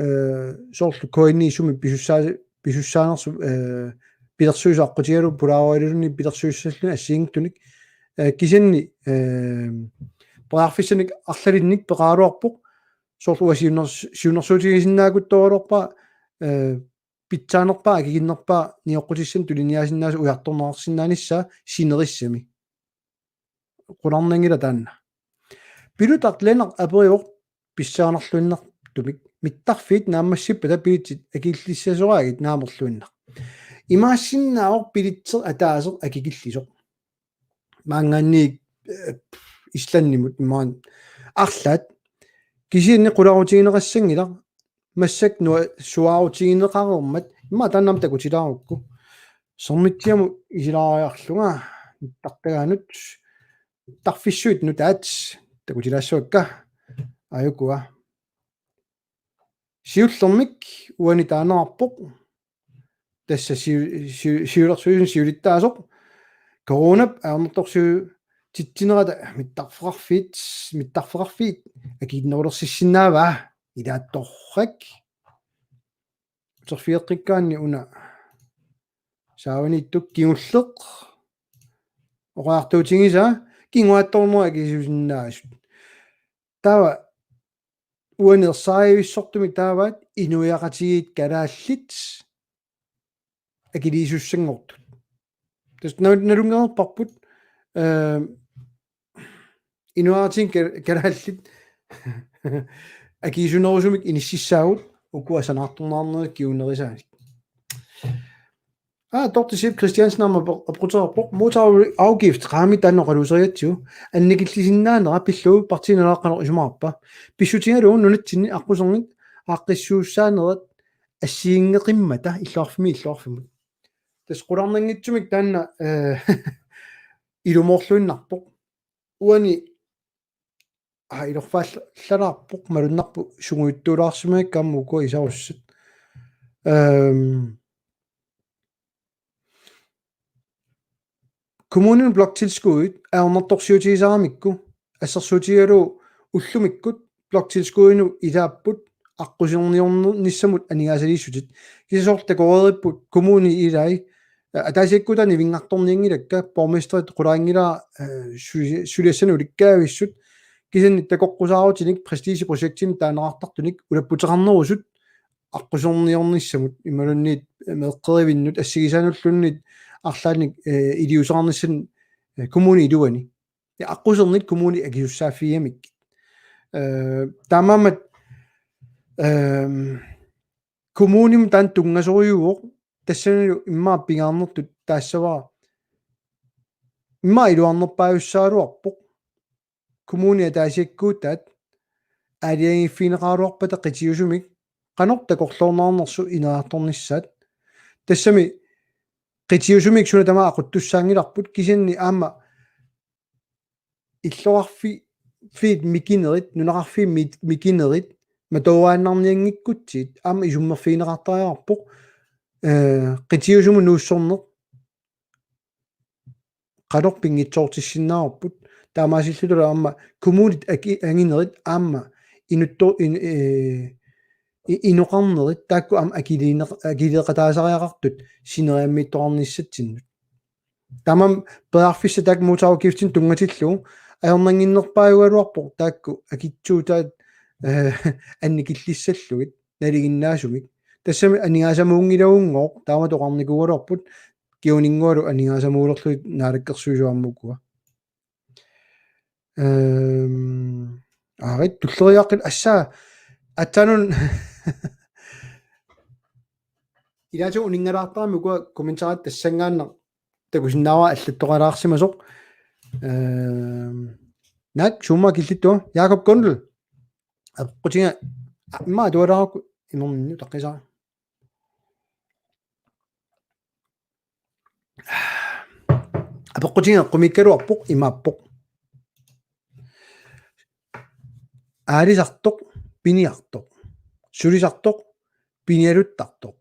eh, soorlu K N I-mi pisussaa-, pisussaanersoq, eh, pilersuisut aqqutigalugu pulaaraluni pilersuissalluni assigiinngitsunik, eh, kisianni, eh, periarfissanik arlalinnik peqaraluarpoq, soorlu uanga siunner-, siunnersuutigisinnaaguttoraluarpara, eh, pitsaanerpaaq akikinnerpaaq nioqqutissanik tuliniaasinnaasut ujartorneqarsinnaanissaa sinerissami. Qularnanngilaq taanna. Pilutaq Lennert aperivoq pissaanerluinnartumik: mittarfiit naammassippata billetsit akikillissasoraagit naamerluinnaq? Imaassinnaavoq billetseq ataaseq akikillisoq. Maanngaanniit, eh, Islandimut imaluunniit arlaat. Kisianni qularutigineqassanngilaq massakkut nua-, suaarutigineqareermat, immaqa taanna aamma takutilaarukku. Sermitsiamut isilaariarlunga mittartagaanut, mittarfissuit nutaat takutilaassavakka. Ajukua. Siullermik uani taaneqarpoq. Tassa siu-, siu-, siulersuisuni siulittaasoq. Coronap ajornartorsiutitsinerata mittarfeqarfiit, mittarfeqarfiit akikinnerulersissinnaavaa, ilaattorrak. Uterfigeqqikkaanni una saavaniittoq kingulleq oqariartuutigisaa kinguaattoornerat akisuusinnaasut. Taava uani ersarissortumik taavaat inuiaqatigiit kalaallit akiliisussanngortut. Tassa na-, nalunngereerparput, eh, inuiaqatigiit ka-, kalaallit akisuunerusumik inississaagut ukua sanaartorneqarnerit kingunerisaanik. Aa, Dorthe Schiødte Christiansen aamma ape-, apequtereerpoq: motorafgift, qaami taanna oqaluuserigatsigu, annikillisinnaanera pillugu Partii Naleraq qanoq isumaqarpa? Pissutigalugu nunatsinni aqqusernit aaqqissuussaanerat assigiinngeqimmata illoqarfimmiit illoqarfimmut. Tassa qularnanngitsumik taanna, eh, ilumoorluinnarpoq. Uani, aa, ilorfaallalaarpoq, malunnarpoq sungujuttuulaarsimagakku aamma ukua isarussat. Ehm, kommuninut bloktilskuddit ajornartorsiutigisaramikku assersuutigalugu ullumikkut bloktilskuddinut ilaapput aqquserniornissamut aningaasaliissutit. Kisianni soorlu takoreeripput kommuni ilai Ataasiakkuutaat nivinngartornianngilakka, borgmesterit qulaanngilaa, eh, suli-, suliassanut ulikkaavissut, kisianni takoqqusaarutinik prestigeprojektinik taaneqartartunik ulapputeqarnerusut aqquserniornissamut, imaluunniit meeqqerivinnut assigisaanulluunniit arlaannik, eh, iliuuseqarnissanik, eh, kommunip iluani. Ja aqquserniit kommunit akisussaaffigigamikku. Eh, taamaammat, ehm, kommunimut taanna tunngasorujuuvoq, tassanilu immaqa pingaarnertut taassavara. Immaqa iluarnerpaajussagaluarpoq. Kommunit ataasiakkuutaat aalajangiiffigineqaraluarpata qitiusumik qanoq takorloorneqarnersoq ineriartornissaat. Tassami qitiusumik suna tamaat aquttussaanngilarput, kisianni aamma illoqarfi-, fiit mikinerit, nunaqarfiit mi-, mikinerit, matooraannarnianngikkutsigit aamma isummerfigineqartariaqarpoq, eh, qitiusumut nuussorneq qanoq pinngitsoortissinnaavarput, taamaasillutalu aamma kommunit aki-, anginerit aamma inutto-, in-, eh, i-, inoqarnerit taakku aamma akiliineq-, akiliiqataasariaqartut sineriammiittoqarnissatsinnut. Taamaammat periarfissaq taakku motorafgiftinik tunngatillugu ajornannginnerpaajugaluarpoq taakku akitsuutaat, eh, annikillissallugit nalinginnaasumik. Tassami aningaasamuunngilagunngooq, taamatut oqarnikuugaluarput, kinguninngooralu aningaasamuulerlugit naalakkersuisut aamma ukua. Ehm, aarit tulleriiaqqit assaa aatsaannguaq ilaatigut uninngalaartarami ukua kommentarit tassanngaannaq takusinnaavara allattoqalaarsimasoq. Ehm, naak suumma killittua Jakob Kundel. Apeqqutiga, a, immaqa atualaarakku imermik utaqqisara. Apeqqutiga eqqumiikkaluarpoq imaappoq: aalisartoq, piniartoq, sulisartoq, pinialuttartoq.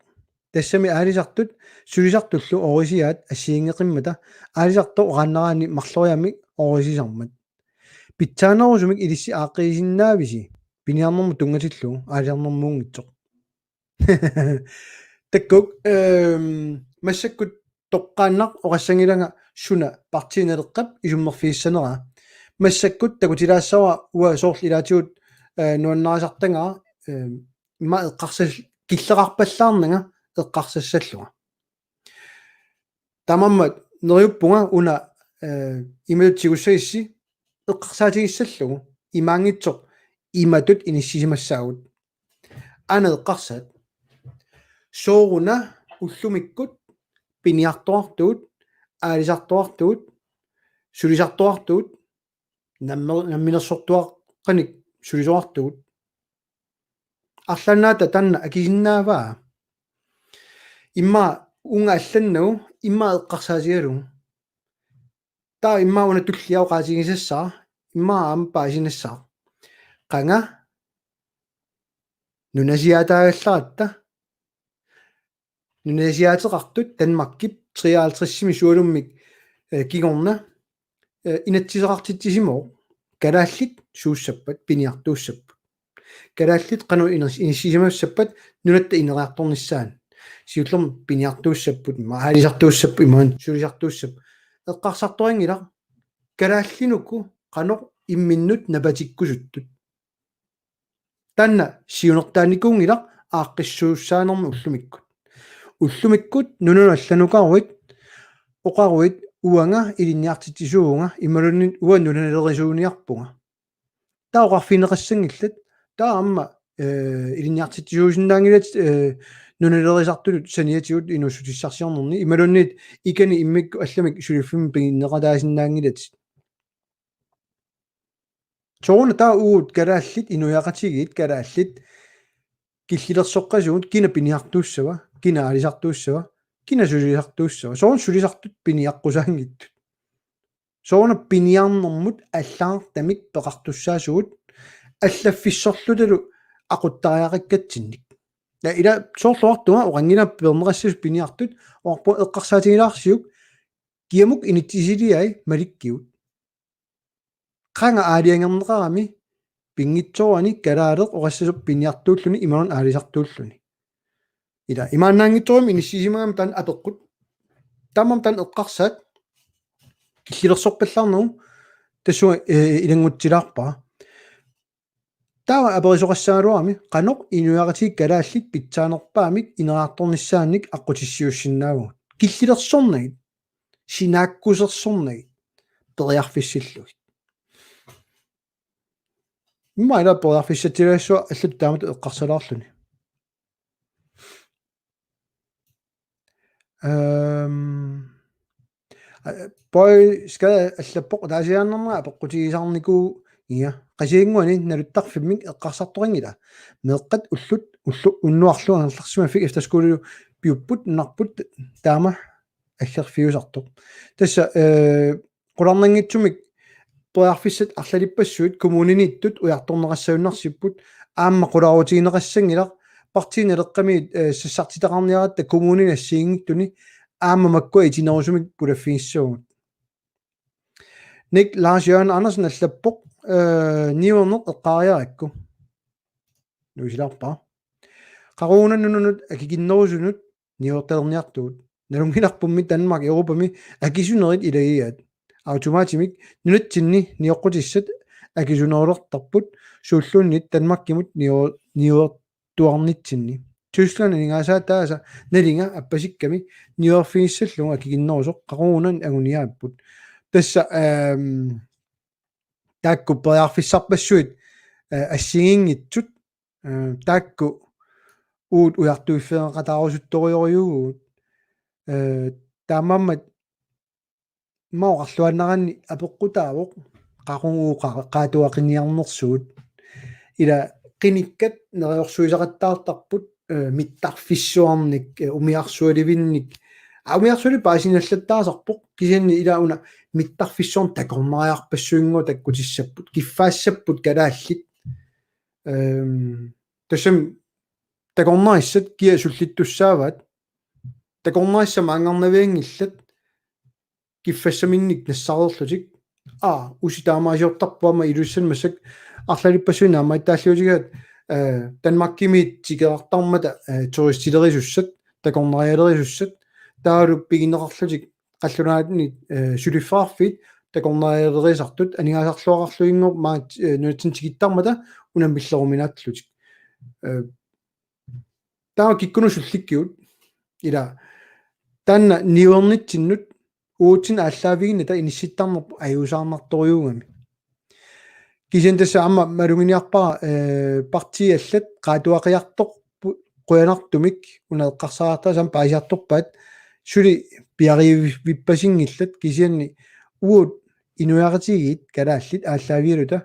Tassami aalisartut sulisartullu oorisiaat assigiinngeqimmata, aalisartoq oqaannaraanni marloriaammik oorisisarmat. Pitsaanerusumik ilissi aaqqiisinnaavisi piniarnermut tunngatillugu aalisarnermuunngitsoq? Takkuk, ehm, massakkut toqqaannaq oqassanngilanga suna Partii Naleqqap isummerfigissaneraa. Massakkut takutilaassavara uanga soorlu ilaatigut, eh, nuannarisartagara, ehm, immaqa eqqarsas-, killeqarpallaarnanga eqqarsassallunga. Taamaammat neriuppunga una, eh, imatut tigussagissi eqqarsaatigissallugu, imaanngitsoq imatut inissisimassaagut. Aana eqqarsaat: Sooruna ullumikkut piniartoqartugut, aalisartoqartugut, sulisartoqartugut, namme-, namminersortuaqqanik sulisoqartugut? Arlaannaata taanna akisinnaavaa? Immaqa uunga allannagu, immaqa eqqarsaatigalugu. Taava immaqa una tullia oqaatigisassara, immaqa aamma paasinassara. Qanga nunasiaataagallaratta, nunasiaateqartut Danmarkip treoghalvtredsimi sualummik, eh, kingorna, eh, inatsiseqartitsisimavoq kalaallit suussappat, piniartuussappat. Kalaallit qanoq inis-, inissisimassappat nunatta ineriartornissaanut. Siullermik piniartuussapput, ima aalisartuussapput, ima sulisartuussapput. Eqqarsartorinngilaq kalaallit uku qanoq imminnut napatikkusuttut. Taanna siunertaanikuunngilaq aaqqissuussaanermi ullumikkut. Ullumikkut nunanut allanukaruit oqaruit: Uanga ilinniartitsisuuvunga, imaluunniit uanga nunalerisoorniarpunga. Taava oqarfigineqassanngillat, taava aamma, eh, ilinniartitsisuusinnaanngilatit, eh, nunalerisartutut saniatigut inuussutissarsiornerni, imaluunniit ikani immikkut allamik suliffimmi piginneqataasinnaanngilatit. Sooruna taava uagut kalaallit, inuiaqatigiit kalaallit, killilersoqqasugut: Kina piniartuussava, kina aalisartuussava, kina sulisartuussava? Sooruna sulisartut piniaqqusaanngitsut? Sooruna piniarnermut allagartamik peqartussaasugut allaffissorlutalu aquttariaqakkatsinnik? Ja, ila soorlu oqartunga oqanngilaq peerneqassasut piniartut, oqarpunga eqqarsaatigilaarsiuk kiamuk inissisiliai malikkigut. Qanga aalajangerneqarami pinngitsoorani kalaaleq oqassasoq piniartuulluni imaluunniit aalisartuulluni? Ila imaannaanngitsoorami inissisimagami taanna apeqqut. Taamaammat taanna eqqarsaat killilersorpallaarnagu tassunga, eh, ilanngutsilaarpara. Taava aperisoqassagaluarami qanoq inuiaqatigiit kalaallit pitsaanerpaamik ineriartornissaannik aqqutissiuussinnaavugut. Killilersornagit, sinaakkusersornagit, periarfissillugit. Immaqa ila periarfissatsilaassuaq allatut taamatut eqqarsalaarluni. Ehm, a-, Boy Skade allappoq: Taasiaannarnera apeqqutigisarnikuuiga. Qasigiannguani naluttarfimmik eqqarsartoqanngilaq. Meeqqat ullut, ullu-, unnuarlu angerlarsimaffik efterskole piupput, nunarput taama aggerfiusartoq. Tassa, eh, qularnanngitsumik periarfissat arlalippassuit kommuniniittut ujartorneqassagunarsipput, aamma qularuutigineqassanngilaq, Partii Naleqqami, eh, sassartitaqarniaratta kommunini assigiinngitsuni aamma makkua itinerusumik pulaffigissavagut. Nick Lars Jørgen Andersen allappoq: Eh, niuerneq eqqaariarakku. Nuisilaarpara. Qaqugu una nunanut akikinnerusunut niuertalerniartugut. Nalunngilarpummi Danmark Europami akisunerit ilagigaat. Automatimik nunatsinni nioqqutissat akisunerulertarput, suulluunniit Danmarkimut niu-, niuertuarnitsinni. Tyskland aningaasaataasa nalinga appasikkami niuerfigissallugu akikinnerusoq, qaqugu una anguniagaapput. Tassa, ehm, taakku periarfissarpassuit, eh, assigiinngitsut, eh, taakku uagut ujartuiffigeqataarusuttorujorujuuvugut. Eh, taamaammat immaqa oqarluaannaraanni apeqqutaavoq qaqugu qa-, qaatuaqiniarnersugut. Ila qinikkat neriorsuisaqattaartarput, eh, mittarfissuarnik, eh, umiarsualivinnik. Aa, umiarsuali paasiniallattaasarpoq, kisianni ila una mittarfissuarnik takornariarpassuinnguaq takkutissapput. Kiffaassapput kalaallit. Ehm, tassami takornarissat kia sullittussaavaat. Takornarissat maanngarnavianngillat kiffassaminnik nassareerlutik. Aa, usi taamaasiortarpoq aamma Ilulissani massakkut arlalippassuit naammagittaalliutigaat, eh, Danmarkimiit tikerartarmata, eh, turistilerisussat, takornarialerisussat, taavalu pigineqarlutik qallunaatni, eh, suliffeqarfiit takornarialerisartut aningaasarluaqarluinngooq maat, eh, nunatsinni tikittarmata unammilleruminaallutik. Eh, taava kikkunnut sullikkigut, ila taanna niuernitsinnut uatsinnut aallaaviginnata inissittarnerput ajuusaarnartorujuugami. Kisianni tassa aamma maluginiarpara, eh, partiit allat qaatuaqiartorput qujanartumik una eqqarsartaasamik paasiartorpaat, suli piariivippasinngillat, kisianni uagut inuiaqatigiit kalaallit aallaavigaluta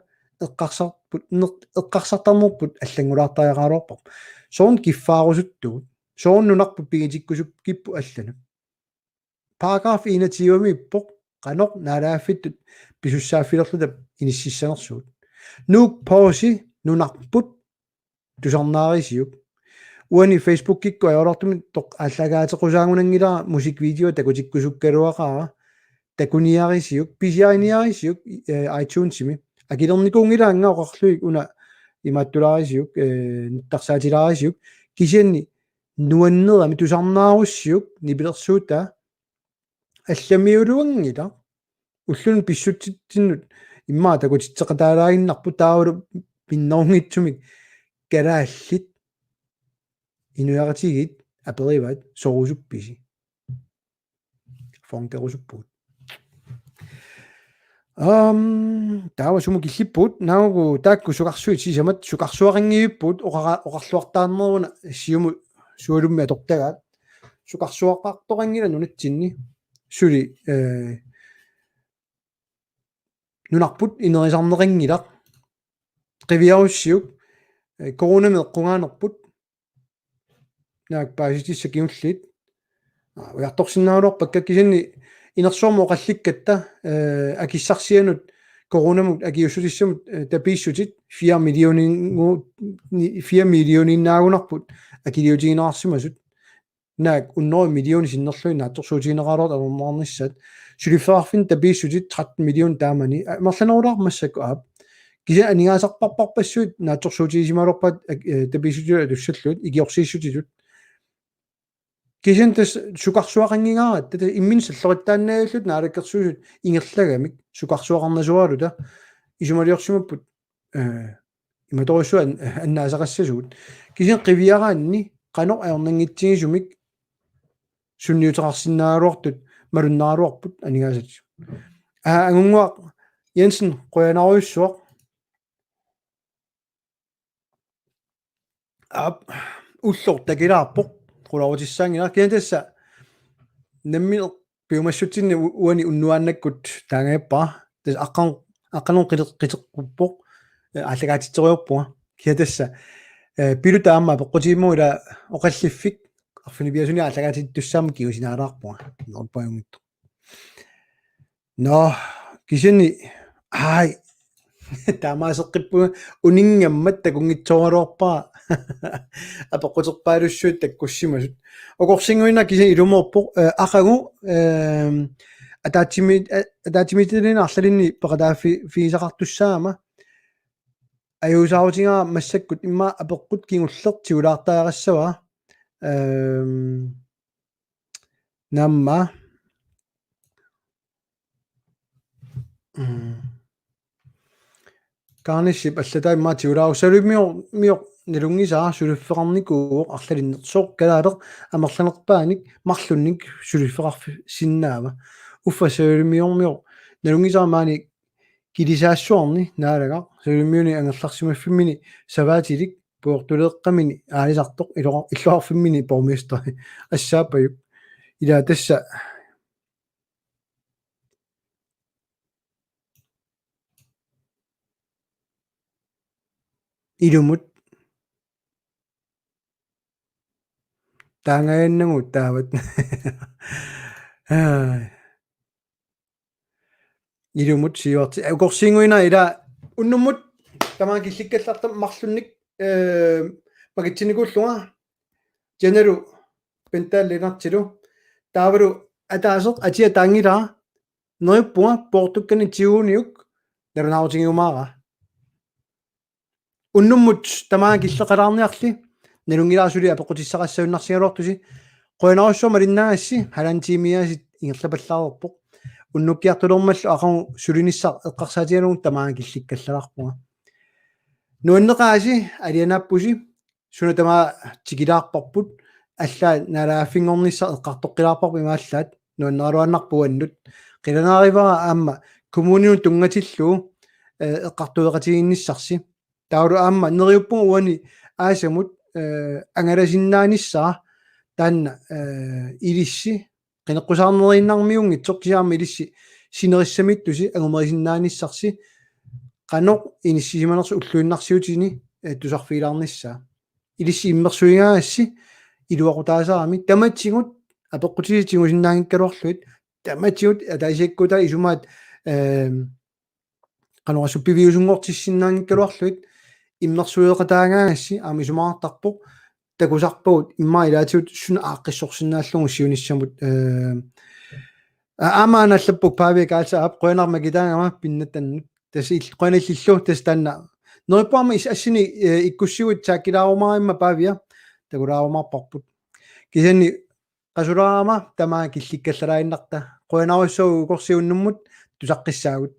eqqarsarput, neq-, eqqarsartarnerput allanngulaartariaqaraluarparput. Soorlu kiffaarusuttugut, soorlu nunarput pigitikkusukkipput allanut. Paragraf enogtyve-miippoq qanoq naalagaaffittut pisussaaffilerluta inississanersugut. Nuuk Poosi nunarput tusarnaarisiuk. Uani Facebookikkut ajoraluartumik toq aallakaateqqusaanngunanngilara musikvideo takutikkusukkaluaqaara, takuniarisiuk, pisiariniarisiuk, eh, iTunesimi. Akilernikuunngilaannga oqarlugit una imaattulaarisiuk, eh, nittarsaatilaarisiuk. Kisianni nuannerami tusarnaarussiuk nipilersuutaa allamiuluanngilaq. Ulluni pissutsitsinnut immaqa takutitseqataalaaginnarpoq, taavalu minnerunngitsumik kalaallit inuiaqatigiit aperivaat: Sorusuppisi? Funkerusuppugut. Aam, taava sumut killippugut, naagga taakku sukarsuit sisamat, sukarsuaqanngivippugut oqara-, oqarluartaarneruna siumut sualummi atortagaat. Sukarsuaqartoqanngilaq nunatsinni. Suli, eh, nunarput inerisarneqanngilaq. Qiviarussiuk, eh, coronami eqqugaanerput. Naak paasitissat kingulliit. Aa, ujartorsinnaagaluarpakka, kisianni inersuarmi oqallikkatta, eh, akissarsianut coronamut akiuussutissamut, eh, tapiissutit fire millioningu-, ni-, fire millioniinnaagunarput akiliutigineqarsimasut. Naak hundrede millionit sinnerlugit naatsorsuutigineqaraluartut atorneqarnissaat. Suliffeqarfinni tapiissutit tretten millionit taamani. Aa, amerlanerulaarpoq massakkut, aap. Kisianni aningaasarparparpassuit naatsorsuutigisimalerpaat, ak-, eh, tapiissutitut atussallugit, ikiorsiissutitut. Kisianni tassa sukarsuaqanngingaaratta, tassa imminut salloqittaannaviulluta Naalakkersuisut ingerlagamik sukarsuaqarnasuugaluta, isumaliorsimapput, eh, imatorujussuaq an-, annaasaqassasugut. Kisianni qiviaraanni qanoq ajornanngitsigisumik sunniuteqarsinnaagaluartut malunnaraluarput aningaasat. Aa, Angunnguaq Jensen, qujanarujussuaq. Aap, ulloq takilaarpoq, qularutissaanngilaq. Kisianni tassa nammineq piumassutsinni u-, uani unnuaannakkut taangajappara. Tassa aqqan-, aqqaneq-, qiteq-, qiteqquppoq, eh, aallakaatitseriarpunga. Kisianni tassa, eh, Piluta aamma apeqqutigimmagit ila oqalliffik arfineq-pingasunut aallakaatittussaammat kingusinaalaarpunga. Nerpaajunngitsoq. Nå, kisianni, ai, taamaaseqqippunga, uninngammat takunngitsooraluarpara apeqquterpaalussuit takkussimasut. Ukorsiinnguinnaq kisianni ilumoorpoq, eh, aqagu, ehm, ataatsimi-, a-, ataatsimiititaliani arlalinni peqataaffi-, -figisaqartussaagama ajuusaarutigaara massakkut immaqa apeqqut kingulleq tigulaartariaqassavara. Ehm, Naamma. Mm. Kaarnissip allatai maatiulaaru salulimioq, mioq nalunngisara suliffeqarnikuuvoq arlalinnersoq kalaaleq amerlanerpaanik marlunnik suliffeqarsinnaava. Uffa salulimioq mioq nalunngisara maani kilisaassuarni naalagaq, salulimioq angerlarsimaffimmini savaatilik, puortuleeqqamini aalisartoq, iluar-, illoqarfimmini borgmesteri. Assaapajuk. Ila tassa. Ilumut. Taangajannagu taavat. Ai. Ilumut siuarti-, ukorsiinnguinnaq ila unnummut tamaanga killikkallartama marlunnik, eh, makitsinnikuullunga Janalu Bentalu Lennartilu. Taavalu ataaseq atia taanngilaa, neriuppunga poortukkanik tiguuniuk nalunaarutigiumaaraa. Unnummut tamaanga killeqalaarniarli, nalunngilara suli apeqqutissaqassagunarsigaluartusi, qujanarsuaq malinnaagassi, halvanden tiimiaasiit ingerlapallaareerpoq. Unnukkiartulermallu aqagu sulinissaq eqqarsaatigalugu tamaanga killikkallalaarpunga. Nuanneqaasi, alianaappusi, suna tamaat tikilaarparput, allaat naalagaaffinngornissaq eqqartoqqilaarparput imaallaat, nuanneraluannarpoq uannut. Qilanaarivara aamma kommuninut tunngatillugu, eh, eqqartueqatigiinnissarsi. Taavalu aamma neriuppunga uani aasamut, eh, angalasinnaanissaa taanna, eh, ilissi qineqqusaarneriinnarmiunngitsoq kisianni aamma ilissi sinerissamiittusi angumerisinnaanissarsi qanoq inissisimanersoq ulluinnarsiutini, eh, tusarfigilaarnissaa. Ilissi immersuigaagassi iluaqutaasarami tamatigut apeqqutisi tigusinnaanngikkaluarlugit tamatigut ataasiakkuutaat isumaat, ehm, qanoq assut piviusunngortissinnaanngikkaluarlugit immersueqataagaagassi aamma isumaqartarpoq takusarpagut immaqa ilaatigut suna aaqqissorsinnaallugu siunissamut, eh, a-, aamma aana allapput Pavia Kaasa aap qujanaq makitaagama pinnattannut. Tassa il-, qujanaq illillu tassa taanna. Neriuppunga aamma is-, assini, eh, ikkussiguit taakkilaarumaarama Pavia takulaarumaarparput. Kisianni qasulaarama tamaanga killikkallalaaginnarta. Qujanarsuaq ukorsiuunnummut tusaqqissaagut.